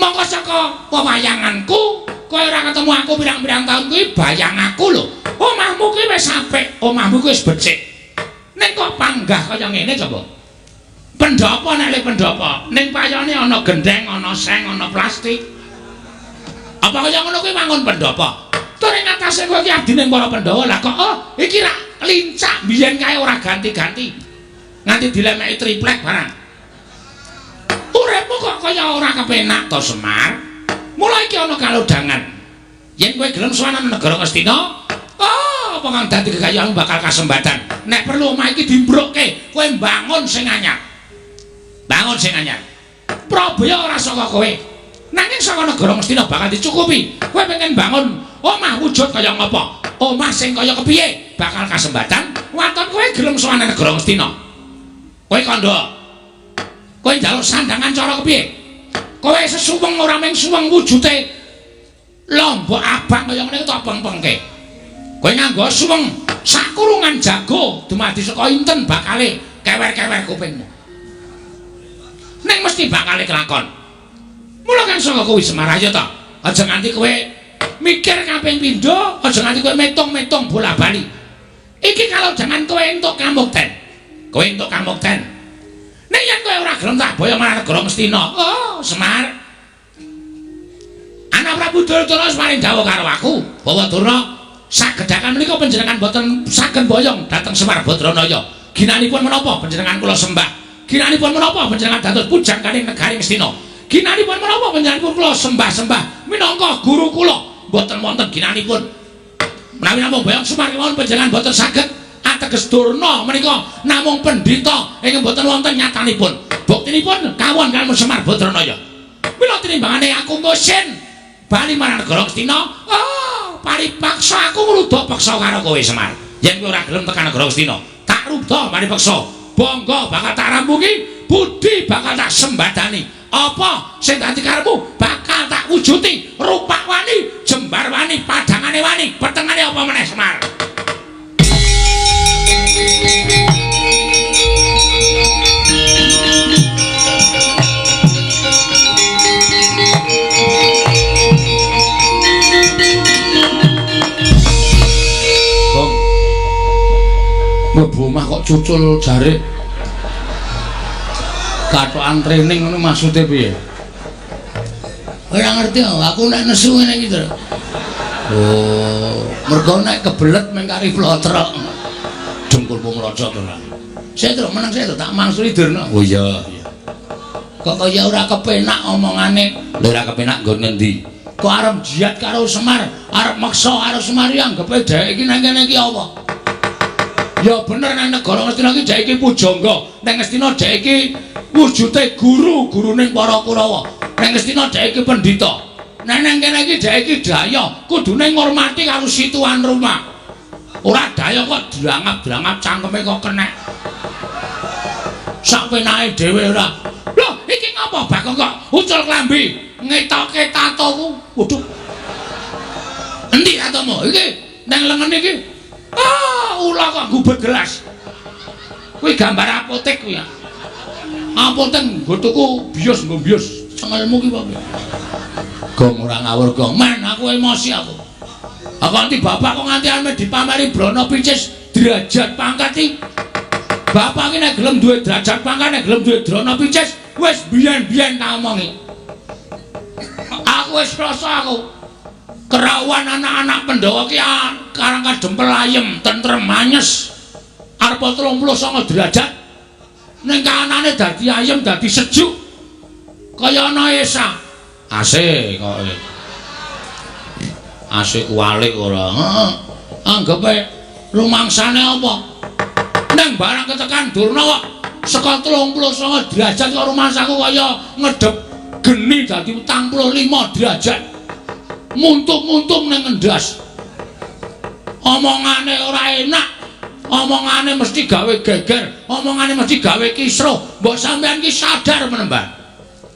Mongko saka wewayanganku, kowe ora ketemu aku pirang-pirang tahun kuwi bayang aku lho. Omahmu kuwi wis apik, omahmu kuwi wis becik. Ning kok panggah kaya ngene coba? Pendhapa nek le pendhapa, ning payone ana gendheng, ana seng, ana plastik. Apa kaya ngono kuwi wangun pendhapa? Tur ing atase kowe iki abdining para Pandhawa lah kok oh iki rak lincak biyen kae ora ganti-ganti. Nganti dilemeki triplek barang. Uripmu kok kaya ora kepenak to Semar? Mula iki ana kalodhangan. Yen kowe gelem sowan nang negara Ngastina, oh apa kang dadi kekayaanmu bakal kasembatan. Nek perlu omah iki dimbrukke, kowe mbangun sing anyar. Bangun sing anyar. Prabaya ora saka kowe. Nanging saka negara Ngastina bakal dicukupi. Kowe pengen bangun omah wujud kaya ngapa? Omah sing kaya kepiye bakal kasembatan. Waton kowe gelem sowan nang negara Ngastina. Kowe kandha. Kowe njaluk sandangan cara kepiye? Kowe sesuweng ora mung suweng wujute lombok abang kaya ngene tak peng-pengke. Kowe nganggo suweng sakurungan jago dumadi saka inten bakale kewer-kewer kupingmu. Ning mesti bakale kelakon. Mula kan saka kuwi Semar ayo to. Aja nganti kowe mikir kaping pindho, aja nganti kowe metung-metung bola-bali. Iki kalau jangan kowe entuk kamukten. Kowe entuk kamukten. Nek yen kowe ora gelem tak boyong marang negara Ngastina. Oh, Semar. Anak Prabu Duryudana wis paring dawuh karo aku, bahwa Durna sagedhakan menika panjenengan boten saged boyong dhateng Semar Badranaya. Ginanipun menapa panjenengan kula sembah? Ginanipun menapa panjenengan dados pujangganing negari Ngastina? Ginanipun menapa panjenenganipun kula sembah-sembah minangka guru kula? Mboten wonten ginanipun. Menawi namung boyong Semar kemawon panjenengan boten saged ateges Durna menika namung pendhita ingkang boten wonten nyatanipun. Buktinipun kawon kaliyan Semar Badranaya. Mila tinimbangane aku ngusin bali marang negara Ngastina, oh, paripaksa aku ngruda peksa karo kowe Semar. Yen kowe ora gelem tekan negara Ngastina, tak ruda paripaksa. Bangga bakal tak rampungi, budi bakal tak sembadani. Apa sing dadi karepmu bakal tak wujuti. Rupak wani, jembar wani, padangane wani, petengane apa meneh Semar? Gong. Mlebu omah kok cucul jarik. Kathokan training ngono maksude piye? Ora ngerti aku nek nesu ngene iki to. Oh, mergo nek kebelet meng kari plotrok. Dengkulmu mlocot ora. Sik to, meneng sik to, tak mangsuli Durna. Oh iya, iya. Kok kaya ora kepenak omongane. Lha ora kepenak nggon ngendi? Kok arep jihad karo Semar, arep meksa karo Semar iki anggepe dhek iki nang kene iki apa? Ya bener nang negara Ngastina iki dhek iki pujangga, nang Ngastina dhek iki wujude guru, gurune para Kurawa. Nang Ngastina dhek iki pendhita. Nek nang kene iki dhek iki daya, kudune ngurmati karo situan rumah. Ora daya kok drangap-drangap cangkeme kok kenek. Sak penake dhewe ora. Lho, iki ngapa Bagong kok ucul klambi ngetoke tatoku? Waduh. Endi tatomu? Iki nang lengen iki. Ah, ula kok gubet gelas. Kuwi gambar apotek kuwi ya. Apotek nggo tuku bios nggo bios. Cengelmu ki apa? Gong ora ngawur gong. Men aku emosi aku. Aku nganti bapak kok nganti ame dipameri Brana Picis derajat pangkat iki. Bapak iki nek gelem duwe derajat pangkat, nek gelem duwe Brana Picis, wis biyen-biyen tak omongi. Aku wis rasa aku. Kerawuhan anak-anak Pandhawa ki karang kadempel ayem, tentrem, anyes. Arep 39 derajat. Ning kahanane dadi ayem, dadi sejuk. Kaya ana esa. AC kok. AC kuwalik ora. Heeh. Anggepe rumangsane apa? Neng barang ketekan Durna kok saka 39 derajat kok rumangsaku kaya ngedep geni dadi 45 derajat. Muntum-muntum nang ngendas. Omongane ora enak. Omongane mesti gawe geger, omongane mesti gawe kisruh. Mbok sampean ki sadar menembah.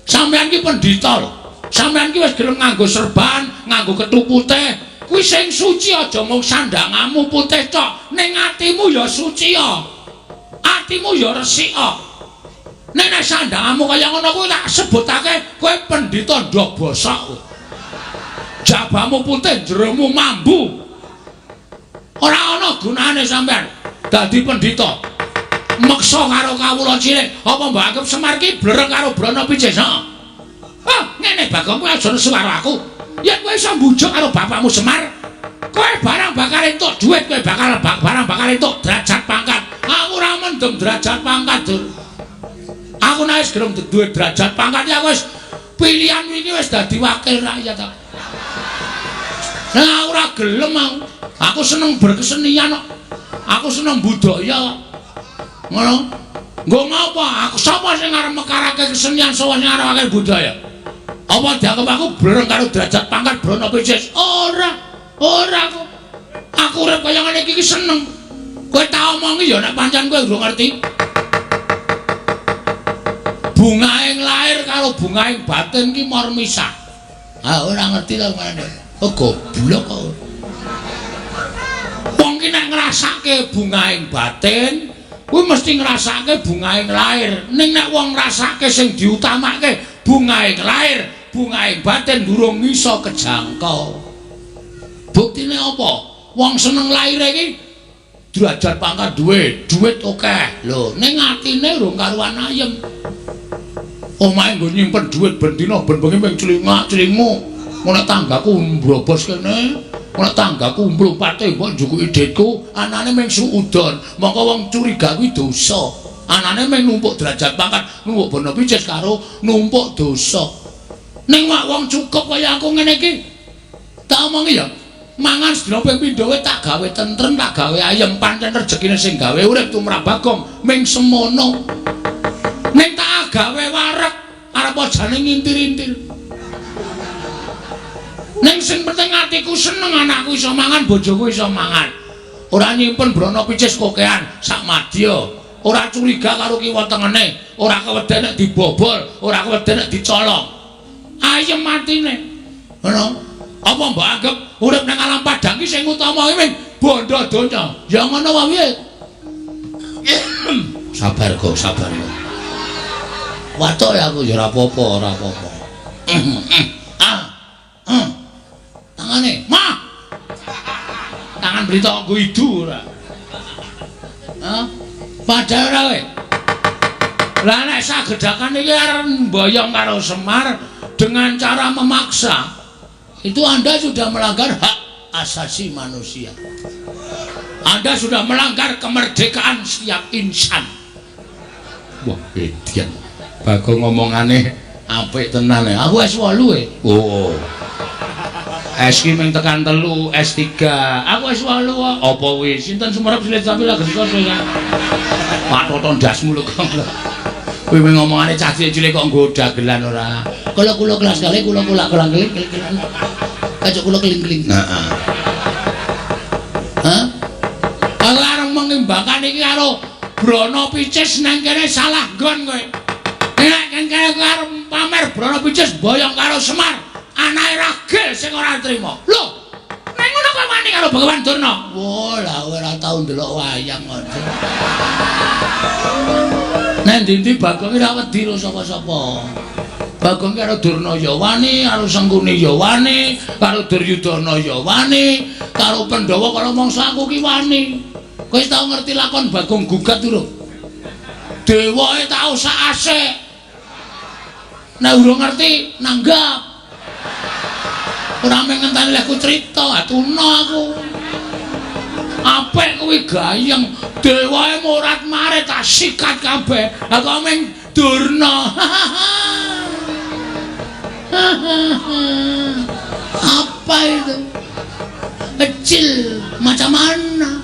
Sampean ki pendhita lho. Sampean ki wis gelem nganggo serban, nganggo kethu putih. Kuwi sing suci aja mung sandangamu putih tok, ning atimu ya suci ya. Atimu ya resik ya. Nek nek sandangamu kaya ngono kuwi tak sebutake kowe pendhita ndok bosok. Jabamu putih, jeromu mambu. Ora ana gunane sampean dadi pendhita. Meksa karo kawula cilik, apa mbok anggap Semar ki blereng karo Brana Picis? Heeh. Ah, ngene Bagong, kowe aja nesu karo aku. Yen kowe iso mbujuk karo bapakmu Semar, kowe barang bakal entuk dhuwit, kowe bakal barang bakal entuk derajat pangkat. Aku ora mendem derajat pangkat, Dur. Aku nek wis gelem duwe derajat pangkat ya wis pilihan iki wis dadi wakil rakyat aku. Nah, ora gelem aku. Aku seneng berkesenian kok. Aku seneng budaya kok. Ngono. Nggo ngapa? Aku sapa sing arep mekarake kesenian, sapa sing arep budaya? Apa dianggep aku blereng karo derajat pangkat Brana Picis? Ora. Ora aku. Aku urip kaya ngene iki seneng. Kowe tak omongi ya nek pancen kowe urung ngerti. Bungaing lahir karo bungaing batin ki mor misah. Ah, ora ngerti ta maneh. Oh, goblok kok. Wong ki nek ngrasake bungaing batin, kuwi mesti ngrasake bungaing lahir. Ning nek wong ngrasake sing diutamake bungaing lahir, bungaing batin durung iso kejangkau. Buktine apa? Wong seneng lahir iki derajat pangkat duwe, duit akeh. Lho, ning atine urung karuan ayem. Omahe nggo nyimpen duit ben dina ben bengi ming clingak-clingu. Nek tanggaku mbrobos kene, nek tanggaku mlumpat mbok njukuki dhitku, anane ming suudon. Mongko wong curiga kuwi dosa. Anane ming numpuk derajat pangkat, numpuk bono picis karo numpuk dosa. Ning wong cukup kaya aku ngene iki, tak omongi ya, mangan sedina ping pindho kowe tak gawe tentrem, tak gawe ayem, pancen rejekine sing gawe urip tumrap Bagong ming semono. Ning tak gawe wareg, arep jane ngintir-intir. Ning sing penting atiku seneng, anakku iso mangan, bojoku iso mangan. Ora nyimpen brana picis kokean sak madya. Ora curiga karo kiwa tengene, ora keweden nek dibobol, ora keweden nek dicolong. Ayem atine. Ngono. Apa mbok anggap urip nang alam padang ki sing utama ki ming bondo donya? Ya ngono wae piye? Sabar kok, sabar kok. Watuk ya aku ya ora apa-apa, ora apa-apa. Ah. Tangane, mah. Tangan berita nggo idu ora. Hah? Padahal ora kowe. Lah nek sagedhakan iki arep mboyong karo Semar dengan cara memaksa, itu Anda sudah melanggar hak. asasi manusia. Anda sudah melanggar kemerdekaan setiap insan. Wah, edian. Bagong ngomongane apik tenan ya. Aku S8 e. Oh. S ki mung tekan 3, S3. Aku S8 kok. Apa kuwi? Sinten sumerep silit sampe lagi ya. Pak Toton ndasmu lho kok. Kuwi mung ngomongane cah cilik-cilik kok nggo dagelan ora. Kula kula kelas kali kula kula kelang-keling keling. Kacuk kula keling-keling. Heeh. Hah? Aku arep mengimbakan iki karo Brana Picis nang kene salah nggon kowe. Nek kene arep pamer Brana Picis boyong karo Semar, anake ragil sing ora trima. Lho, nek ngono kowe wani karo Bagawan Durna? Wah, lah kowe ora tau ndelok wayang kok. Nek ndi-ndi Bagong ora wedi karo sapa-sapa. Bagong karo Durna ya wani, karo Sengkuni ya wani, karo Duryudana ya wani, karo Pandhawa karo mangsa aku ki wani. Kowe tau ngerti lakon Bagong gugat durung? Dewae tau sak asik. Nek urung ngerti nanggap. Ora mung ngenteni lehku crita, atuna aku. Apik kuwi gayeng, dewae morat-marit tak sikat kabeh. Lah kok mung Durna. Apa itu? Kecil macam mana?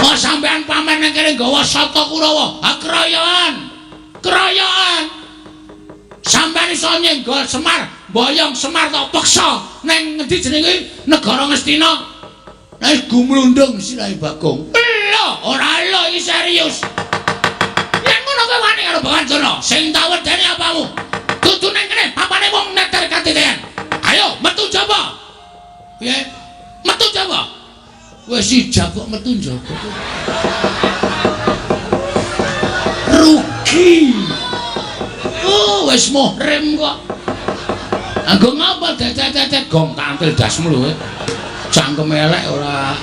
Oh, sampean pamer nang kene nggawa sata Kurawa. Ha keroyokan. Keroyokan. Sampean iso nyenggol Semar, boyong Semar tok peksa nang ngendi jenenge negara Ngastina. Nek gumlundung sirahe Bagong. Lho, ora lho iki serius. Yen ngono kowe wani karo Bagawan Durna, sing tak wedeni apamu? Dudu nang kene papane wong neter katiten. Ayo metu jaba. Piye? Metu jaba. Wis ijab kok metu njaba. Rugi. Oh, wis muhrim kok. Anggo ngapa dedet-dedet gong kantil dasmu lho kowe. Cangkem elek ora.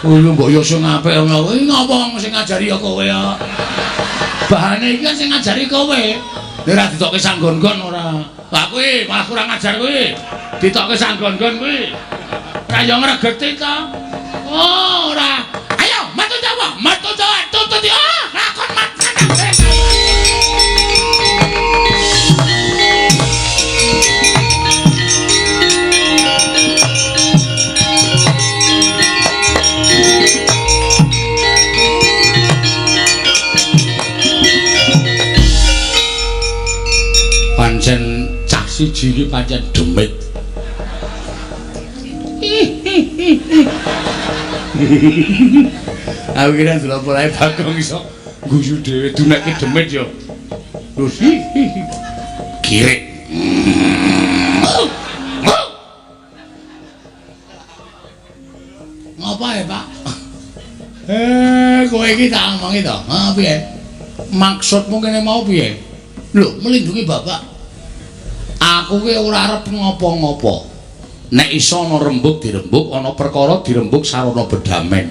Kuwi mbok yo sing apik ngono. Kuwi ngapa sing ngajari ya kowe ya. Bahane iki kan sing ngajari kowe. Nek ora ditokke sanggon-gon ora. Lah kuwi malah kurang ajar kuwi. Ditokke sanggon-gon kuwi. Ora yo ngregeti ta. Oh, ora. Ayo, metu Jawa, metu Jawa, tutut ya. Lakon mat. Pancen cah siji iki pancen demit. Aku kira ndelok polahe Bagong iso guyu dhewe dunekke demit ya. Terus kirik. Ngapa ya, Pak? Kowe iki tak omongi to. Ha piye? Maksudmu kene mau piye? Lho, melindungi bapak. Aku ki ora arep ngopo-ngopo. Nek iso ana rembug dirembug, ana perkara dirembug sarana bedamen.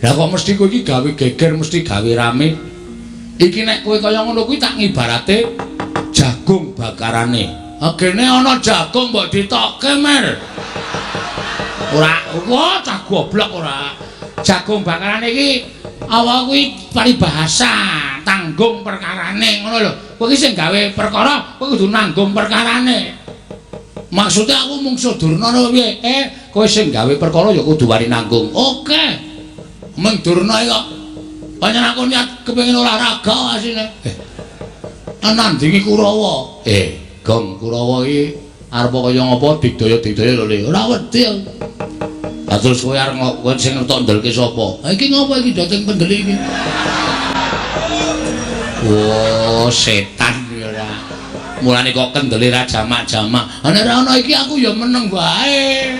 Lah kok mesti kowe iki gawe geger, mesti gawe rame. Iki nek kowe kaya ngono kuwi tak ngibarate jagung bakarane. Agene ana jagung mbok ditokke, Mer. Ora, wah cah goblok ora. Jagung bakarane iki awak kuwi paribahasa, tanggung perkarane ngono lho. Kowe iki sing gawe perkara, kowe kudu nanggung perkarane. Maksudnya aku mungsuh Durna lho piye? Kowe sing gawe perkara ya kudu wani nanggung. Oke. Meng Durna iki kok pancen aku niat kepengin olahraga asine. Nandingi Kurawa. Gong Kurawa iki arep kaya ngapa digdaya-digdaya lho Le. Ora wedi aku. Lah terus kowe arep kowe sing ngetok ndelke sapa? Ha iki ngapa iki dateng pendeli iki? Oh, setan iki ora. Mulane kok kendele ra jamak-jamak. Ha nek ora ana iki aku ya meneng wae.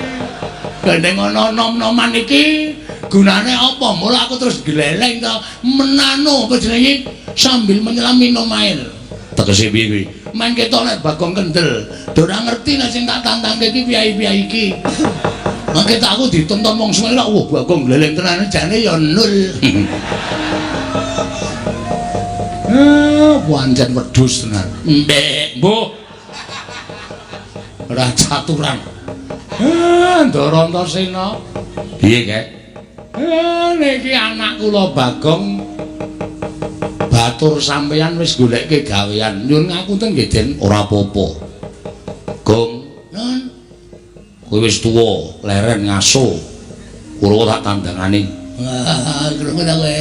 Gandeng ana nom-noman iki gunane apa? Mula aku terus gleleng to menano apa jenenge sambil menyelam minum air. Tegese piye kuwi? Main ketok nek Bagong kendel. Do ora ngerti nek sing tak tantangke iki piyai-piyai iki. Mangke tak aku ditonton wong semene kok wah Bagong gleleng tenan jane ya nul. Pancen wedhus tenan. Mbek, mbuh. Ora caturan. Ndara Antasena. Piye, Kek? Niki anak kula Bagong batur sampeyan wis goleke gawean. Nyuwun ngapunten nggih, Den. Ora apa-apa. Gong, Nun. Kowe wis tuwa, leren ngaso. Kula tak tandangane. Wah, krungu ta kowe.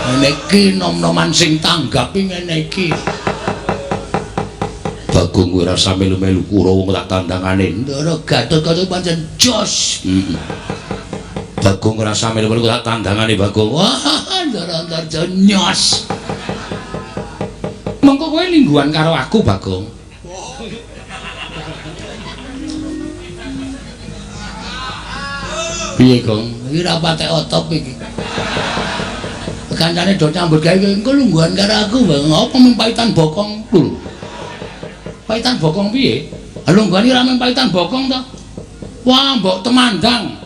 Ngene iki nom-noman sing tanggapi ngene iki. Bagong kowe ora usah melu-melu Kurawa tak tandangane. Ndara Gatotkaca pancen jos. Heeh. Bagong ora usah melu-melu tak tandangane Bagong. Wah, Ndara Antarja nyos. Mengko kowe lingguhan karo aku Bagong. Piye, Gong? Iki ra patek otop iki. Kancane do nyambut gawe engko lungguhan karo aku, Bang. Apa mung paitan bokong lho. Paitan bokong piye? Lungguhan iki ra mung paitan bokong to. Wah, mbok temandang.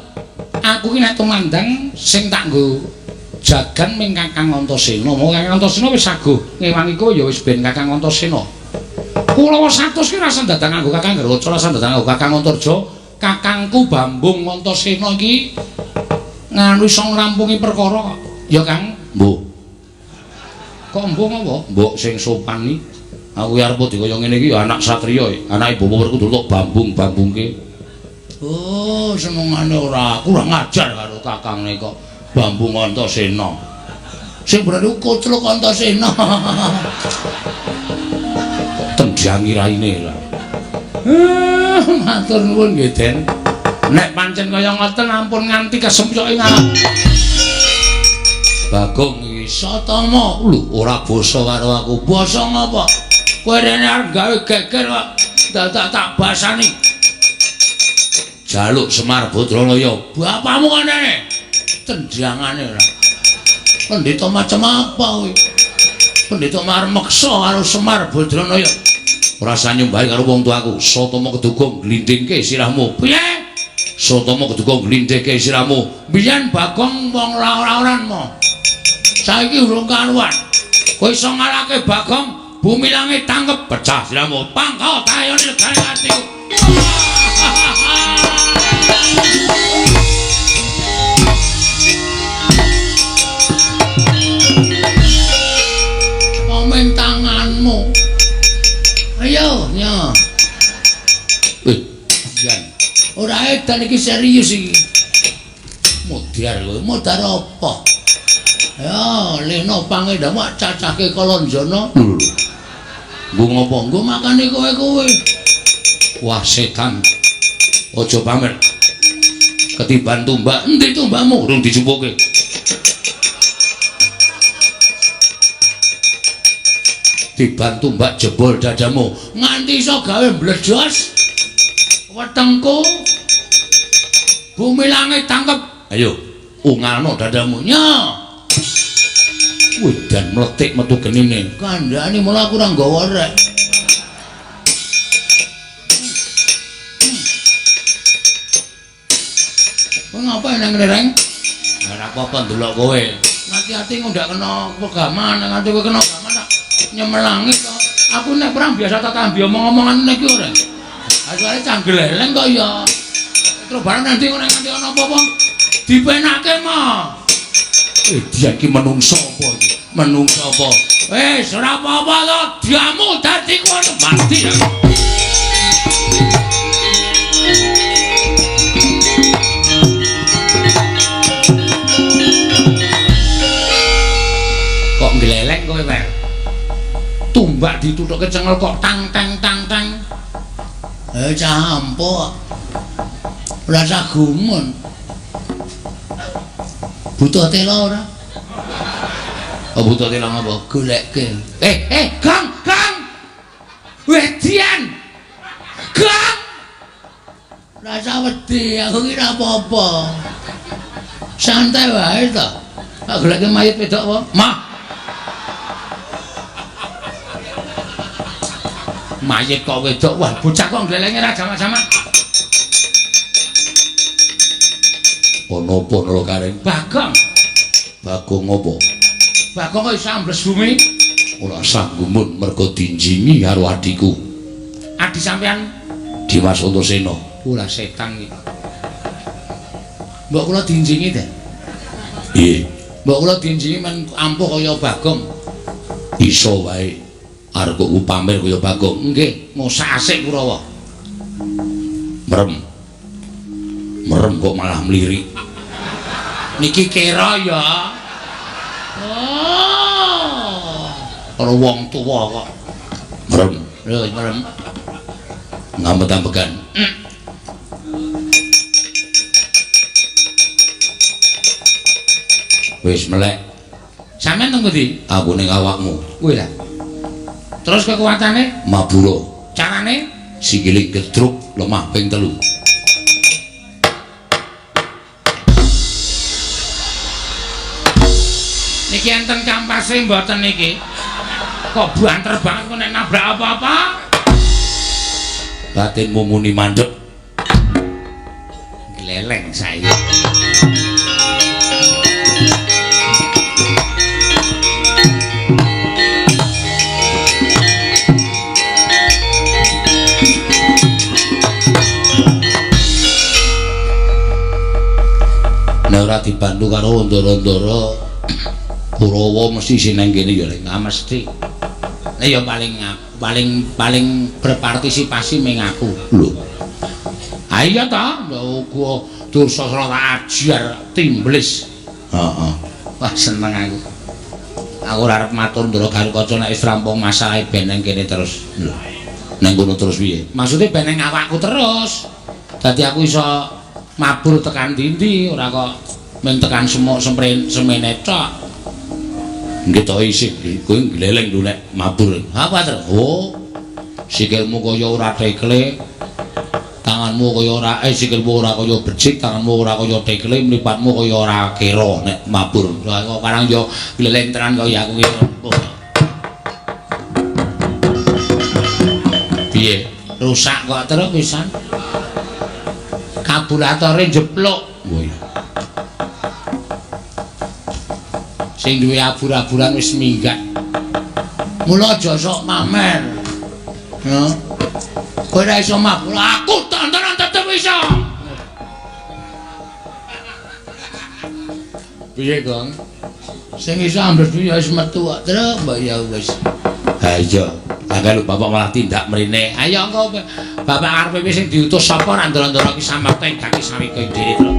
Aku ki nek temandang sing tak nggo jagan ming Kakang Antasena. Mong Kakang Antasena wis saguh ngewangi kowe ya wis ben Kakang Antasena. Kulawa 100 ki rasa dadang nganggo Kakang Garuda, rasa dadang nganggo Kakang Antarja. Kakangku Bambung Antasena iki nganu iso ngrampungi perkara kok. Ya, Kang. Mbok. Kok mbok apa? Mbok sing sopan iki. Aku arep dikaya ngene iki ya anak satriya, anake Bapak Werkudara tok bambung-bambungke. Oh, senengane ora kurang ajar karo kakangne kok Bambung Antasena. Sing bener iku Kocluk Antasena. Tendhangi raine lah. Matur nuwun nggih, Den. Nek pancen kaya ngoten ampun nganti kesempyoke ngarep. Bagong iki Satama lho ora basa karo aku. Basa ngapa? Kowe rene arep gawe geger kok dadak tak basani. Jaluk Semar Badranaya. Bapakmu kene. Tendangane ora. Pendeta macam apa kowe? Pendeta marep meksa karo Semar Badranaya. Ora usah nyembah karo wong tuaku. Satama keduga glindhingke sirahmu. Piye? Satama keduga glindhingke sirahmu. Biyen Bagong wong ora-oran mo. Saiki urung karuan. Kowe iso ngalahke Bagong, bumi langit tangkep pecah sirahmu. Pangkal tayone legane atiku. Komen tanganmu. Ayo, nya. Jan. Ora edan iki serius iki. Modar kowe, modar apa? Ya, leno pangendamu cacahke Kalanjana. Lho. Nggo ngopo? Nggo makane kowe-kowe. Wah, setan. Aja pamer. Ketiban tumbak. Endi tumbakmu? Urung dijupuke. Tiban tumbak jebol dadamu. Nganti iso gawe mbledos wetengku. Bumi langit tangkep. Ayo, ungalno dadamu. Nya. Wedan mletik metu genine. Kandhane mula aku ora nggawa rek. Kowe ngapain nang reng? Ora apa-apa ndelok kowe. Hati-hati ndak kena pegaman, nganti kowe kena gaman tak nyemelangi to. Aku nek perang biasa tak tambi omong-omongan ngene iki ora. Asale canggeleleng kok ya. Terus bareng nanti ngono nganti ana apa-apa dipenake mah. Dia iki menungso apa iki? Menungso apa? Wis ora apa-apa to, diamu dadi kono mati. Kok ngleleng kowe, Wer? Tumbak dituthuke cengel kok tang tang tang tang. Cah ampuh. Ora usah gumun. Butuh tela ora? Oh, butuh tela ngapa? Goleke. Gang, Gang. Wedian. Gang. Ora usah wedi, aku ki ora apa-apa. Santai wae to. Tak goleke mayit wedok apa? Mah. Mayit kok wedok. Wah, bocah kok nglelenge ra jamak-jamak. Ana apa Nalakaring? Bagong. Bagong apa? Bagong kok iso ambles bumi? Ora usah gumun mergo dinjingi karo adhiku. Adhi sampean Dimas Antasena. Ora setan iki. Mbok kula dinjingi ta? Piye? Mbok kula dinjingi men ampuh kaya Bagong. Iso wae. Arep kok pamer kaya Bagong. Nggih, ngosak asik Kurawa. Merem. Merem kok malah mlirik. Niki kira ya. Oh. Karo wong tuwa kok. Merem. Lho, merem. Ngambet-ambekan. Wis melek. Sampeyan teng pundi? Aku ning awakmu. Kuwi lah. Terus kekuatane? Mabura. Carane? Sikile gedruk lemah ping 3. Niki enten kampase mboten niki? Kok banter banget kok nek nabrak apa-apa? Batinmu muni mandek. Gleleng saya. Nek ora dibantu karo ndara-ndara Kurawa mesti isih nang kene ya lek mesti. Nek ya paling berpartisipasi ming aku. Lho. Ha iya ta, uga Dursasana tak ajar timblis. Heeh. Wah seneng aku. Aku ora arep matur Ndara Garukaca nek wis rampung masalahe ben nang kene terus. Lho. Nang kono terus piye? Maksude ben nang awakku terus. Dadi aku iso mabur tekan ndi-ndi, ora kok men tekan semok semene tok. Nggih to isih kowe gleleng lho nek mabur. Apa terus? Oh. Sikilmu kaya ora tekle. Tanganmu kaya ora sikilmu ora kaya becik, tanganmu ora kaya tekle, mripatmu kaya ora kira nek mabur. Lah kok karang yo gleleng tenan kaya aku iki. Piye? Rusak kok terus pisan. Karburatore jeplok. Oh iya. Sing duwe abur-aburan wis minggat. Mula aja sok pamer. Ya. Kowe ora iso mabur, aku tontonan tetep iso. Piye, Gong? Sing iso ambles ya wis metu kok, Truk, mbok ya wis. Ha iya, akeh lho bapak malah tindak mrene. Ayo engko bapak arepe sing diutus sapa ora ndara-ndara ki samarta ing kaki sawika dhewe, Truk.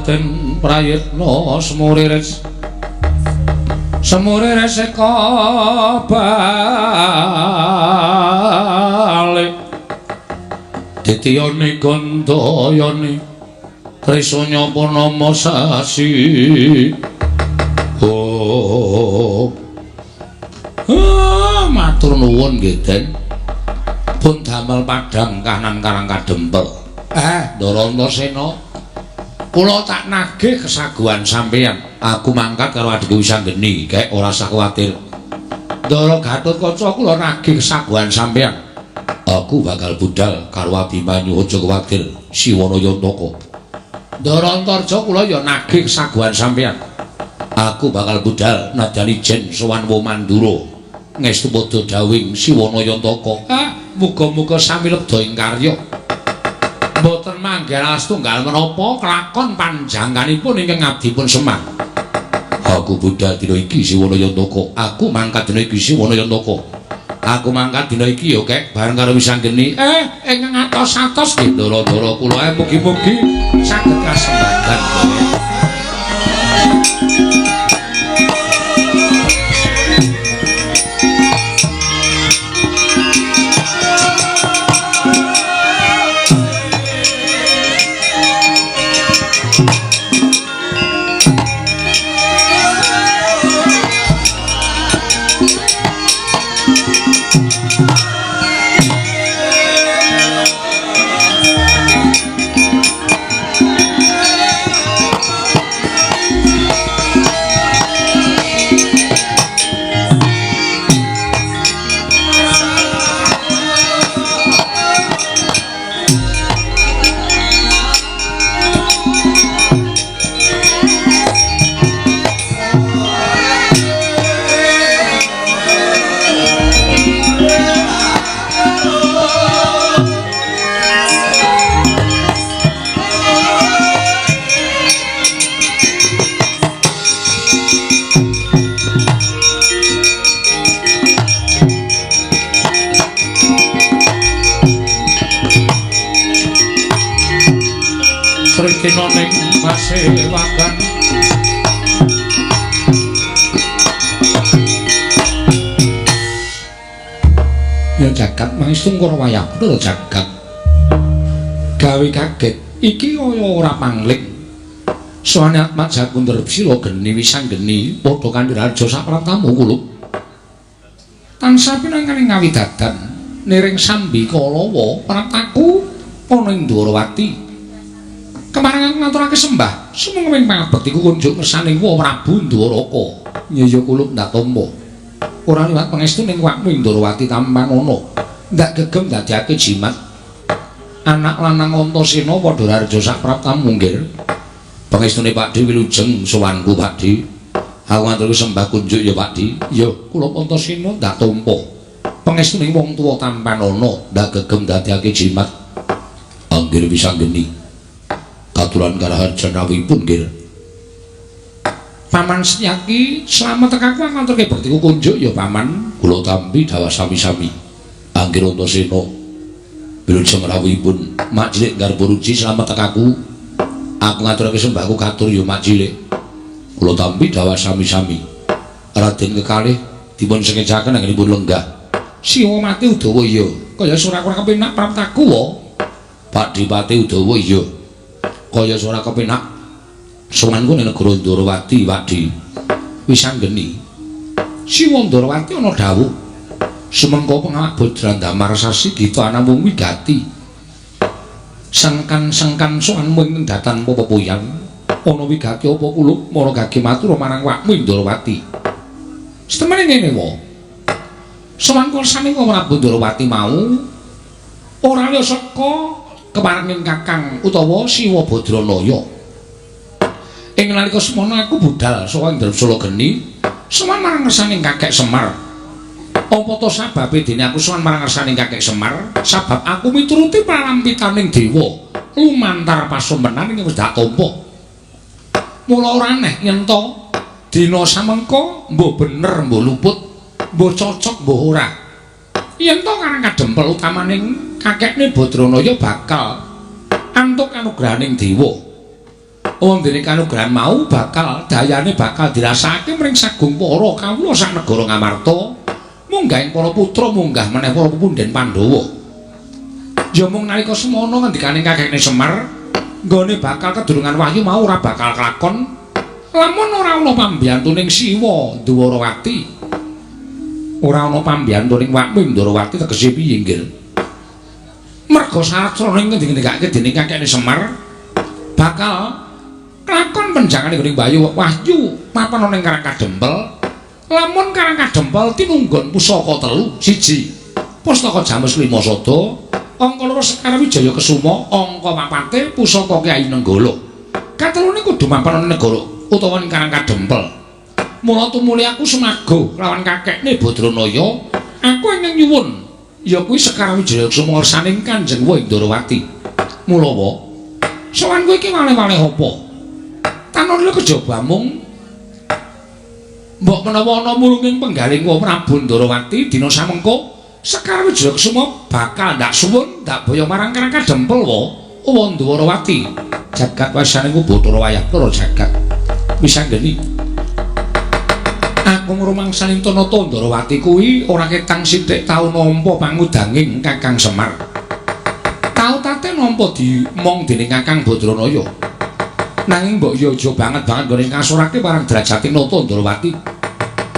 Den prayitna semuriris semuriris eka balik ditiyani gandayani trisanya purnama sasi. Oh, matur nuwun nggih Den, pun damel padhang kahanan karang kadempel. Ndara Antasena, kula tak nagih kesaguhan sampeyan. Aku mangkat karo adhiku Wisanggeni, kek ora usah kuwatir. Ndara Gatotkaca kula nagih kesaguhan sampeyan. Aku bakal budal karo Abimanyu, aja kuwatir. Siwana Yantaka. Ndara Antarja kula ya nagih kesaguhan sampeyan. Aku bakal budal nadyan ijen sowan Mandura. Ngestu padha dawing Siwana Yantaka. Muga-muga sami lebda ing karya. manggih tunggal menapa kelakon panjangkanipun ingkang ngabdipun Semar. Aku budal dina iki Siwana Yantaka. Aku mangkat dina iki Siwana Yantaka. Aku mangkat dina iki ya kek bareng karo Wisanggeni. Ingkang atos-atos nggih ndara-ndara kula mugi-mugi saged kasembadan. Srikena ning pasewakan ya jagat mangestu wayah lho jagat gawe kaget iki kaya ora pangling sowane Atmaja Kundarpsila geni Wisanggeni padha kanthi raja sapratamu kulup tansah pinangkaning ngawidadan niring sambi kalawa prataku ana ing Dwarawati. Kemarengan ngaturake sembah sumenging pangabektiku kunjuk ngersaning wa Prabu Ndwaraka. Ya ya kulup ndak tampa. Ora liwat pangestu ning wakmu ing Dwarawati tampanana. Ndak gegem ndadekake jimat. Anak lanang Antasena padha raja sapraptamu nggih. Pangestune Pakdhe wilujeng sowanku Pakdhe. Aku ngaturake sembah kunjuk ya Pakdhe. Ya kulup Antasena ndak tampa. Pangestune wong tuwa tampanana ndak gegem ndadekake jimat. Anggir Wisanggeni. Katuran karaharjan rawuhipun nggih. Paman Setyaki slamet tekaku ngaturke bektiku kunjuk ya paman. Kula tampi dhawah sami-sami. Anggir Antasena wilujeng rawuhipun. Mak cilik Garbaruci slamet tekaku. Aku ngaturake sembahku katur ya mak cilik. Kula tampi dhawah sami-sami. Raden kekalih dipun sengejaken anggenipun lenggah. Siwa mati Udawa iya. Kaya ora kurang kepenak praptaku wa. Pak Dipati Udawa iya. Kaya ora kepenak sowanku ning negara Ndorowati Pakdhe. Wisanggeni Siwa Ndorowati ana dawuh sumengko pengawak Badrandamar sasi gita anamung wigati sengkan-sengkan sowanmu ing datan pepepuyan ana wigati apa kulup mara gage matur marang wakmu Ndorowati. Setemene ngene wa sowanku saning Prabu Ndorowati mau ora liya saka keparenging Kakang utawa Siwa Badranaya. Ing nalika semono aku budal saka Indrasala Geni sowan marang ngersaning Kakek Semar. Apa to sababe dene aku sowan marang ngersaning Kakek Semar? Sabab aku mituruti pralampitaning dewa lumantar pasumpenan ing wis dak tampa. Mula ora aneh yen to dina samengko mbuh bener mbuh luput, mbuh cocok mbuh ora. Yen to karang kadempel utamaning kakekne Badranaya bakal antuk kanugrahaning dewa. Wong dene kanugrahan mau bakal dayane bakal dirasakake mring sagung para kawula sak negara Ngamarta, munggah ing para putra munggah meneh para pepundhen Pandhawa. Ya mung nalika semono ngendikane kakekne Semar, nggone bakal kedurungan wahyu mau ora bakal kelakon lamun ora ana pambiyantuning Siwa Ndwarawati. Ora ana pambiyantuning wakmu Ndwarawati tegese piye nggih? Merga syarat srana ing ngendikake dening kakekne Semar bakal kelakon penjangane gone Bayu Wahyu mapan ana ing Karang Kadempel. Lamun Karang Kadempel tinunggon pusaka telu, siji Pustaka Jamus Lima Sada, angka loro Sekar Wijaya Kesuma, angka papate pusaka Kyai Nenggala. Katelune kudu mapan ana negara utawa ning Karang Kadempel. Mula tumuli aku semago lawan kakekne Badranaya, aku ingkang nyuwun ya kuwi Sekar Wijaya Kesuma ngersaning Kanjeng Wa Ndorowati. Mula wa Sowan kowe iki wale-wale apa? Tanon lho kejaba mung mbok menawa ana mulunging penggaling wa Prabu Ndarawati dina samengko Sekar Wijaya Kusuma bakal ndak suwun ndak boyong marang Karang Kadempel wa Ndwarawati. Jagat wasane ku Bathara wayah loro jagat. Wisanggeni. Aku ngrumangsani Tanata Ndarawati kuwi ora ketang sithik tau nampa pangudanging Kakang Semar. Tau tate nampa dimong dening Kakang Badranaya. Nanging mbok ya aja banget-banget nggone ngasorake marang derajate Nata Ndarawati.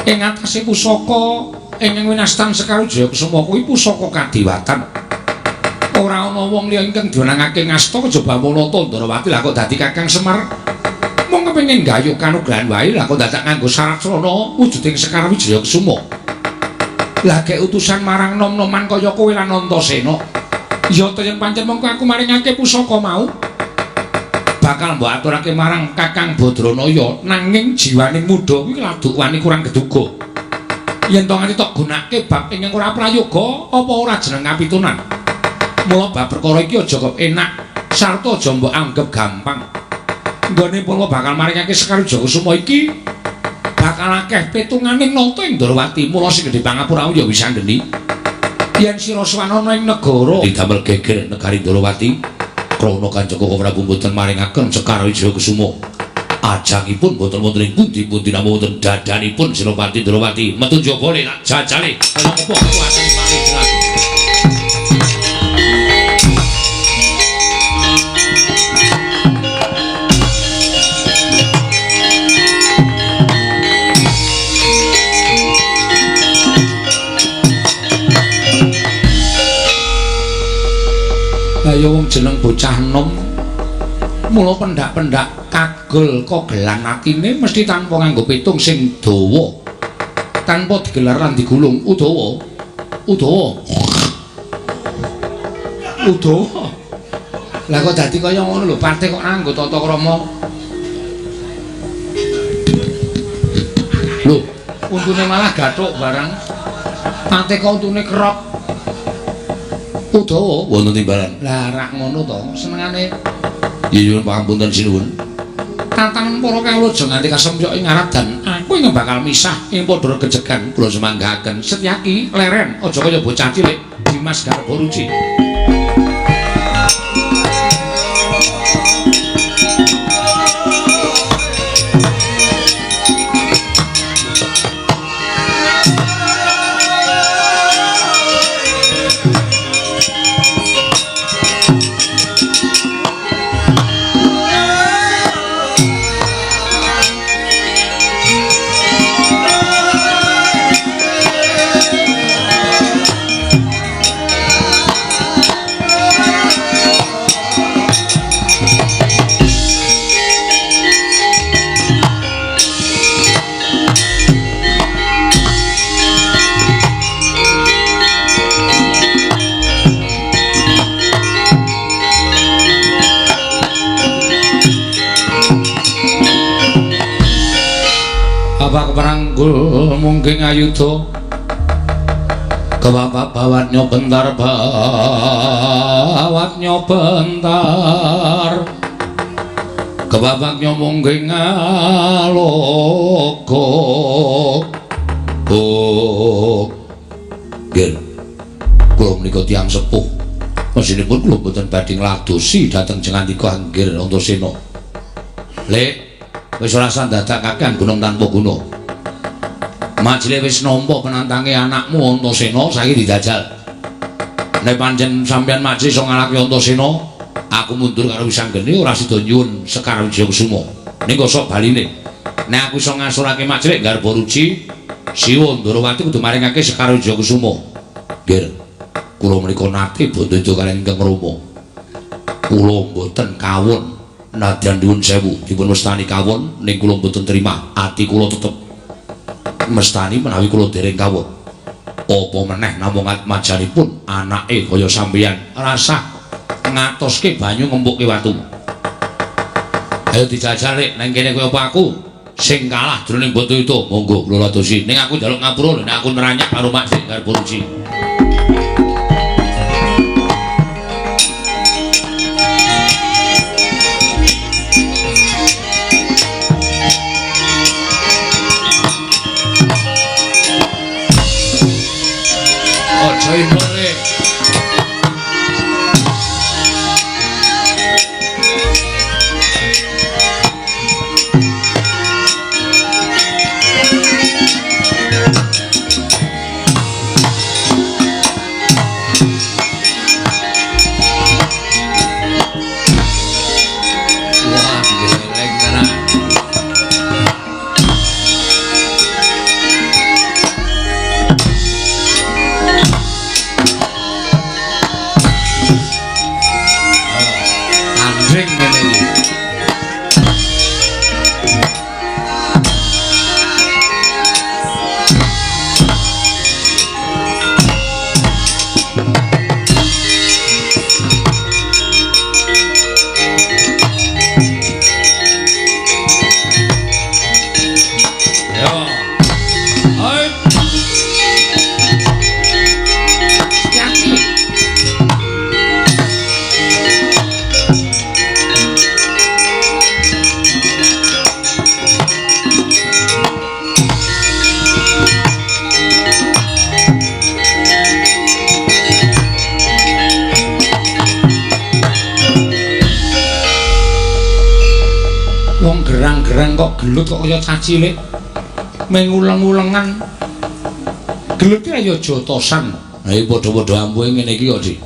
Ing atase pusaka ingkang winastan Sekar Wijaya Kusuma kuwi pusaka kadiwatan. Ora ana wong liya ingkang diwenangake ngasta kejaba mung Nata Ndarawati lah kok dadi Kakang Semar. Mung kepengin gayuh kanugrahan wae lah kok dadak nganggo syarat srana wujuding Sekar Wijaya Kusuma. Lah gek utusan marang nom-noman kaya kowe lan Antasena. Ya ta yen pancen mongko aku maringake pusaka mau bakal mbok aturake marang Kakang Badranaya, nanging jiwaning muda kuwi laduk wani kurang geduga. Yen to nganti tok gunake bab ingkang ora prayoga apa ora jeneng kapitunan. Mula bab perkara iki aja kok enak sarta aja mbok anggep gampang. Nggone purwa bakal maringake Sekar Wijaya Kusuma iki bakal akeh pitunganing nata ing Ndarawati. Mula sing gedhe pangapura ya Wisanggeni. Yen sira sowan ana ing negara didamel geger negari Ndarawati krana Kanjeng Koko Prabu mboten maringaken Sekar Wijaya Kusuma. Ajangipun mboten wonten ing pundi-pundi namung wonten dadanipun Senopati Ndarawati. Metu njaba le tak jajale kaya apa kuwatane malih jelas. Ayo wong jeneng bocah enom mula pendak-pendak kagol kogelan atine mesti tanpa nganggo pitung sing dawa, tanpa digelar lan digulung. Udawa, udawa, udawa. Lah kok dadi kaya ngono lho, parte kok nganggo tata krama. Lho, untune malah gathuk barang. Parte kok untune kerok. Udawa wonten timbalan. Lah rak ngono to, senengane. Ya nyuwun pangapunten sinuwun. Tatang para kawula aja nganti kasempyok ing ngarep dan aku ing bakal misah ing padha regejegan kula semanggaken. Setyaki leren aja kaya bocah cilik Dimas Garba Ruci. Bapak peranggul mungkin ayuda kebapak bawatnya bentar bawatnya bentar kebabaknya mungkin ngaloko. Oh nggih, kula menika tiyang sepuh mesinipun kula mboten badhe ngladosi dhateng Jengandika Anggir Antasena. Lek wis ora usah dadak kakean gunung tanpa guna. Majile wis nampa penantange anakmu Antasena saiki dijajal. Nek pancen sampeyan majile iso ngalahke Antasena, aku mundur karo Wisanggeni ora sida nyuwun Sekar Wijaya Kusuma. Ning kosok baline. Nek aku iso ngasurake Majile Garba Ruci, Siwa Ndarawati kudu maringake Sekar Wijaya Kusuma. Nggih. Kula menika nate bandha kaliyan ingkang Rama. Kula mboten kawon. Nadyan nyuwun sewu dipun mestani kawon ning kula mboten terima. Ati kula tetep mestani menawi kula dereng kawon. Apa meneh namung atmajanipun anake kaya sampeyan rasah ngatoske banyu ngempukke watu. Ayo dijajal rek nang kene kowe apa aku sing kalah jroning batu itu. Monggo kula ladosi. Ning aku njaluk ngapura lho nek aku neranyak karo Mak Sing Garba Ruci. Jaindra le. Wah, geleng tenan. Andring ngene iki. Yo. Hai. Yaki. Wong gerang-gerang kok gelut kok kaya cah cilik. Menguleng-ulengan. Gelut ki ya jotosan. Ha iki padha-padha ampuhe ngene iki kok, Dik.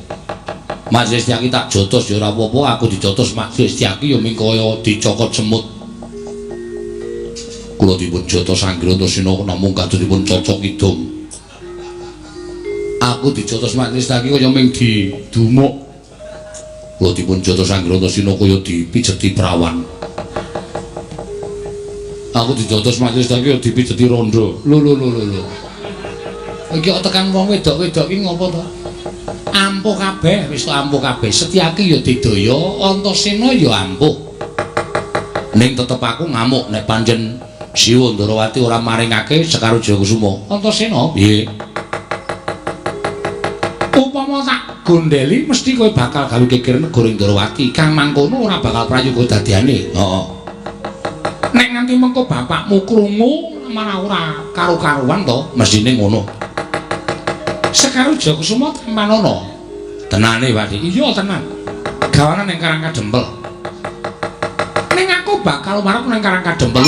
Mas Setyaki tak jotos ya ora apa-apa, aku dijotos Mas Setyaki ya ming kaya dicokot semut. Kula dipun jotos Anggir Antasena namung kados dipun cocok kidung. Aku dijotos Mas Setyaki kaya ming didumuk. Kula dipun jotos Anggir Antasena kaya dipijeti prawan. Aku dijotos Mas Setyaki kaya dipijeti rondo. Lho lho lho lho. Iki kok tekan wong wedok-wedok iki ngopo to? Ampuh kabeh, wis to ampuh kabeh. Setyaki ya didaya, Antasena ya ampuh. Ning tetep aku ngamuk nek pancen Siwa Ndorowati ora maringake Sekar Wijaya Kusuma. Antasena, piye? Upama tak gondeli mesti kowe bakal gawe geger negara Ndorowati. Kang mangkono ora bakal prayoga dadiane. Heeh. Nek nganti mengko bapakmu krungu malah ora karo-karuan to, mestine ngono. Sekar Wijaya Kusuma tampanana. Tenane, Pak Dik. Iya, tenan. Gawanan ning Karang Kadempel. Ning aku bakal marep ning Karang Kadempel.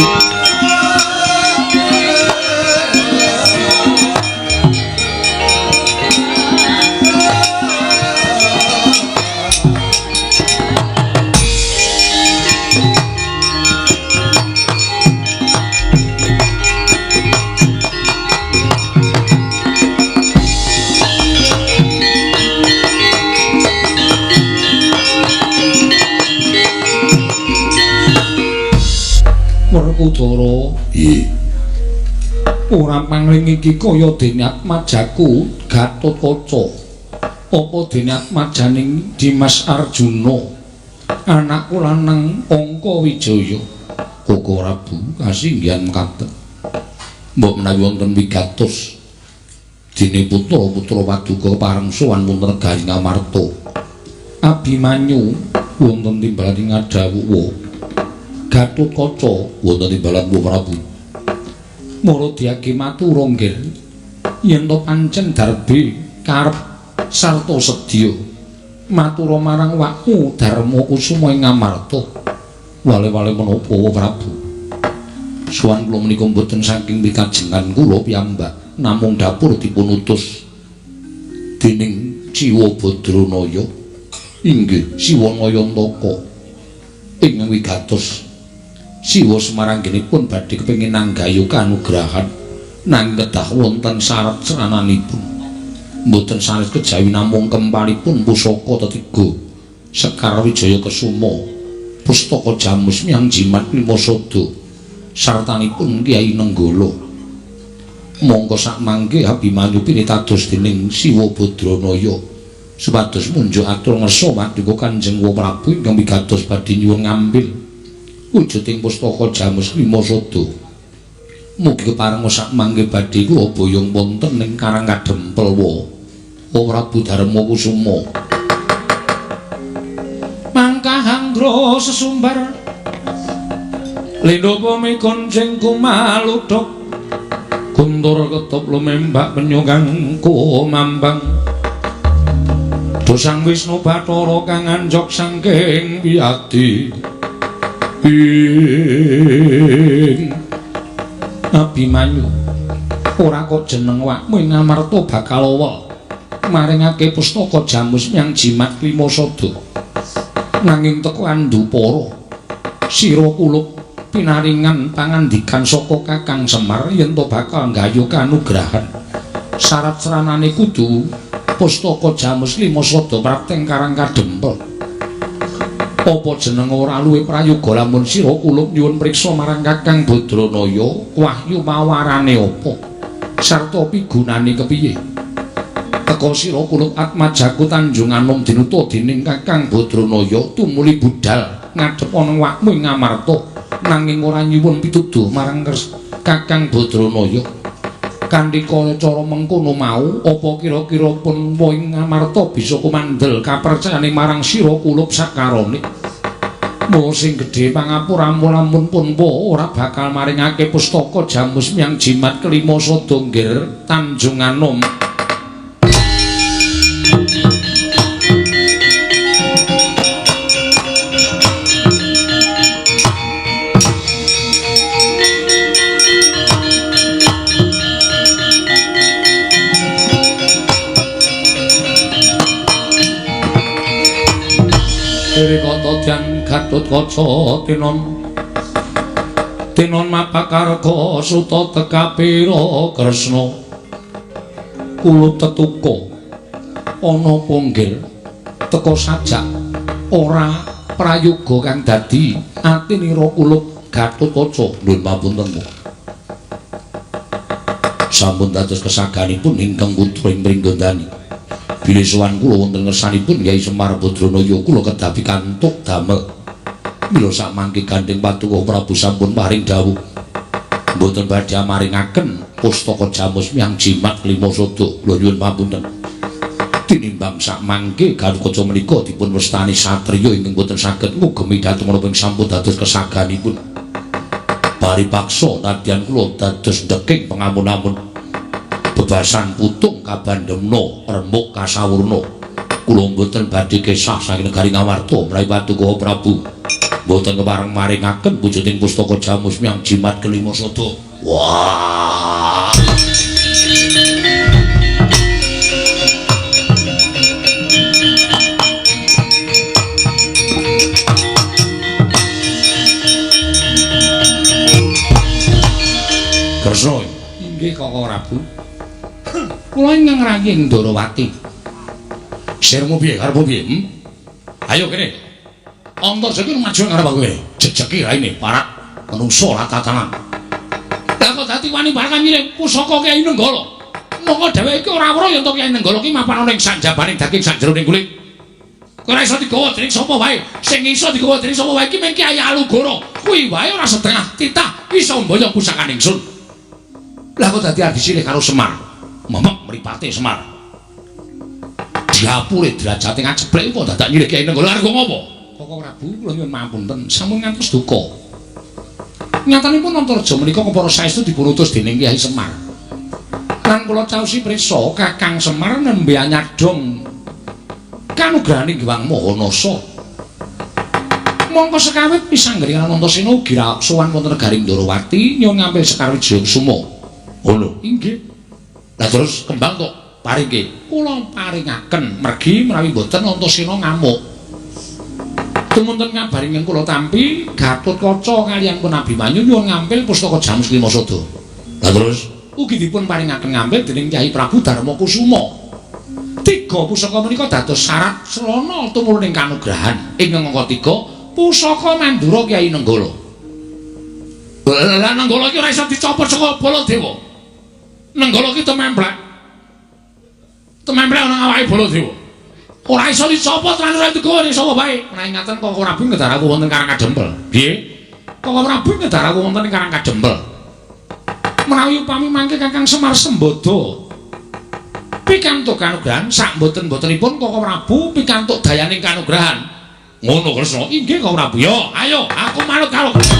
Werkudara, Piye? Ora pangling iki kaya dene Atmajaku Gatotkaca. Apa dene Atmajaning Dimas Arjuna? Anakku lanang Angka Wijaya. Koko Prabu kasinggihan mekaten. Mbok menawi wonten wigatos dene putra-putra paduka pareng sowan wonten negari Ngamarta. Abimanyu wonten timbalan ing Ngadawuwa. Gatotkaca wonten timbalan Prabu. Mara diage matur nggih. Yen to pancen darbe karep sarta sedya matura marang wakmu Darma Kusuma ing Ngamarta. Wale-wale menapa Prabu? Sowan kula menika mboten saking pikajengan kula piyambak, namung dapur dipun utus dening Ciwa Badranaya. Inggih Siwa Nayantaka ing wigatos Siwa Semaranggenipun badhe kepengin nanggayu kanugrahan nanging kedah wonten syarat srananipun. Mboten sanes kejawi namung kempalipun pusaka tetiga Sekar Wijaya Kesuma, pustaka Jamus Miang Jimat Limasada sartanipun Kyai Nenggala. Mongko sakmangke Abimanyu pinitados dening Siwa Badranaya supados munjuk atur ngersa madika Kanjeng Prabu ingkang wigatos badhe nyuwun ngambil wujuding pustaka Jamus Limasada. Mugi kepareng sakmangke badhe kula boyong wonten ing Karang Kadempel wa Prabu Darma Kusuma. Mangkah anggra sesumbar lindha bumi konceng kumaludhok guntur ketop lumembak penyukang kumambang. Dosang Wisnu Bathara kang anjok saking wiyadi ing Abimanyu ora kok jeneng wakmu ing Amarta bakal awa maringake pustaka jamus menyang jimat Klimasada nanging teko andupara sira kulup pinaringan pangandikan saka Kakang Semar yen to bakal nggayuh kanugrahan syarat sranane kudu pustaka jamus Klimasada prapteng Karang Kadempel. Apa jeneng ora luwih prayoga lamun sira kulup nyuwun priksa marang Kakang Badranaya wahyu mawarane apa sarta pigunane kepiye. Teka sira kulup atmajaku Tanjung Anom dinuta dening Kakang Badranaya tumuli budhal ngadhep ana wakmu ing Amarta nanging ora nyuwun pituduh marang Kakang Badranaya. Kanthi kaya cara mengkono mau apa kira-kira pun ing Amarta bisa kumandel kapercayane marang sira kulup sakarone. Mula sing gedhe pangapuramu lamun pun ora bakal maringake pustaka jamus menyang jimat Klimasada nggir Tanjung Anom. Kata Gatotkaca tinon tinon mapakarga suta tekapira Kresna kulup tetuka ana punggir teka sajak ora prayoga kang dadi atinira kulup Gatotkaca. Nuwun pamunten sampun dados kesaganipun ingkang putra ing Pringgondani. Bilih sowan kula wonten ngersanipun Kyai Semar Badranaya kula kedah pikantuk damel. Mila sakmangke gandheng Paduka Prabu sampun paring dawuh mboten badhe maringaken pustaka jamus miyang jimat Klimasada. Kula nyuwun pamunten. Tinimbang sakmangke Gatotkaca menika dipun wastani satriya ingkang boten saged ngugemi dhateng menapa ing sampun dados kesaganipun. Bari paksa nadyan kula dados ndeking pengamun-amun bebasan putung kabandemna remuk kasawurna. Kula mboten badhe kesah saking negari Ngamarta menawi Paduka Prabu mboten kepareng maringaken wujuding pustaka jamus miyang jimat Klimasada. Wah. Kresna inggih Kaka Prabu. Kula ingkang rayi ing Ndorowati. Sirmu piye karepmu piye? Ayo kene. Antarja iki maju ngarep aku kene. Jejeki raine parak manungsa ora tatanan. Lah kok dadi wani barang nyilih pusaka Kyai Nenggala. Monggo dheweke iki ora weruh yen to Kyai Nenggala ki mapan ana ing sanjabaning daging sakjroning kulit. Kowe ora iso digawa dening sapa wae. Sing iso digawa dening sapa wae iki mung Kyai Alugoro. Kuwi wae ora setengah titah iso mboyong pusakane ingsun. Lah kok dadi arep disilih karo Semar. Memek mripate Semar. Diapure derajate ngajeblek kok dadak nyilih Kyai Nenggala arep ngopo? Kaka Prabu kula nyuwun mapunten sampun ngantos duka. Nyatanipun Antarja menika kepara saestu dipun utus dening Kyai Semar. Lan kula caosi priksa Kakang Semar nembe anyadong kanugrahaning Hyang Maha Nasa. Mongko sekawit pisanggring Antasena ugi sowan wonten negari Ndorowati nyuwun ngampil Sekar Wijayakusuma. Ngono. Inggih. Lah terus kembang kok paringke? Kula paringaken mergi menawi mboten Antasena ngamuk. Tumunten kabar ingkang kula tampi Gatotkaca kaliyan pun Abimanyu nyuwun ngampil pustaka Jamus Klimasada. Lah terus ugi dipun paringaken ngampil dening Kyai Prabu Darma Kusuma. Tiga pusaka menika dados syarat srana tumuruning kanugrahan. Ingkang angka 3 pusaka Mandura Kyai Nenggala. Lah Nenggala iki ora iso dicopot saka Baladewa. Nenggala iki tememplek. Tememplek ana awake Baladewa. Ora iso dicopot lan ora digawa ning sapa wae. Menawi ngaten Kaka Prabu ngedaraku wonten Karang Kadempel. Piye? Kaka Prabu ngedaraku wonten ing Karang Kadempel. Menawi upami mangke Kakang Semar Sembada pikantuk kanugrahan sak mboten-mbotenipun Kaka Prabu pikantuk dayaning kanugrahan. Ngono Kresna. Inggih Kaka Prabu. Yo, ayo aku manut karo Kresna.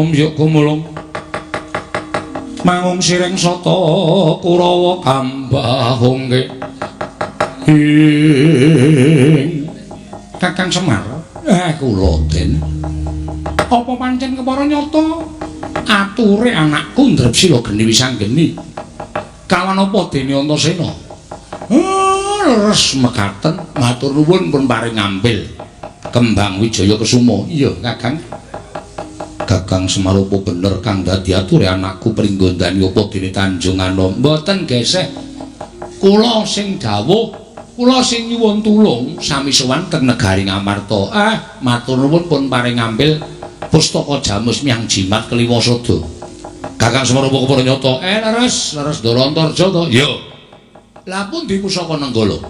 Omyuk gumulung mangung sireng sata Kurawa kambahungke ing Kakang Semar. Kula Den. Apa pancen kepara nyata ature anakku Ndrepsila geni wisanggeni? Kawan apa dene Antasena? Leres mekaten, matur nuwun pun paring ngambil kembang Wijaya Kesuma. Iya, Kakang. Kakang Semar apa bener kang dadi ature anakku Pringgondani apa dene Tanjung Anom? Mboten geseh. Kula sing dawuh, kula sing nyuwun tulung sami sowan teng negari Ngamarta. Matur nuwun pun paring ngambil pustaka Jamus Miang Jimat Kliwasada. Kakang Semar apa kepara nyata? Leres, leres Ndara Antarja to? Iya. Lah pundi pusaka Nenggala?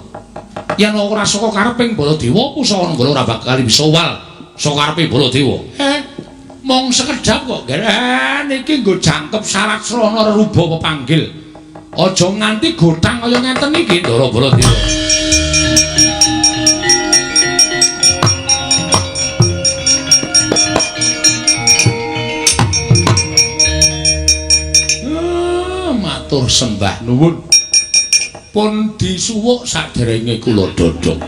Yen ora saka kareping Baladewa, pusaka Nenggala ora bakal bisa wal saka karepe Baladewa. Mong sekedhap kok. Niki nggo jangkep syarat srana reruba pepanggil. Aja nganti gothang kaya ngeten iki Ndara Baladewa. Matur sembah nuwun. Pun disuwuk saderenge kula dodhok.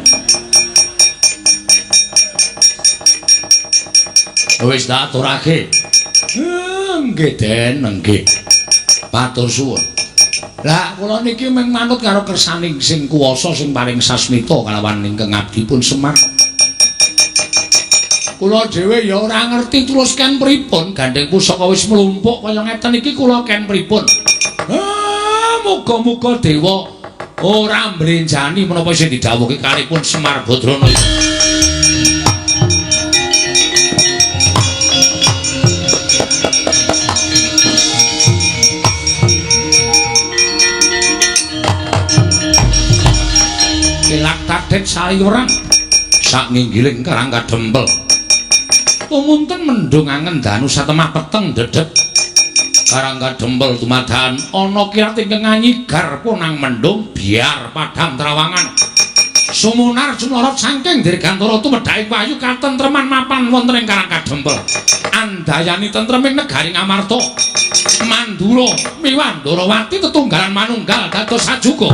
Wis tak aturake. Nggih Den, nggih. Matur suwun. Lah kula niki mung manut karo kersaning sing kuwasa sing paring sasmita kalawan ingkang abdipun Semar. Kula dhewe ya ora ngerti terus ken pripun, gandeng pusaka wis mlumpuk kaya ngeten iki kula ken pripun. Muga-muga dewa ora mblenjani menapa sing didhawuhke kalipun Semar Badrana iki. Kelak tadhet saliwrang sak nginggiling Karang Kadempel. Tumunten mendung angen danu satemah peteng dedhet. Karang Kadempel dumadakan ana kilat ingkang nganyigar punang mendung biar padang trawangan. Sumunar sumlorot saking dirgantara tumedhaking wahyu katentreman mapan wonten ing Karang Kadempel. Andayani tentreming negari Ngamarta. Mandura miwah Ndorowati tetunggalan manunggal dados sajuga.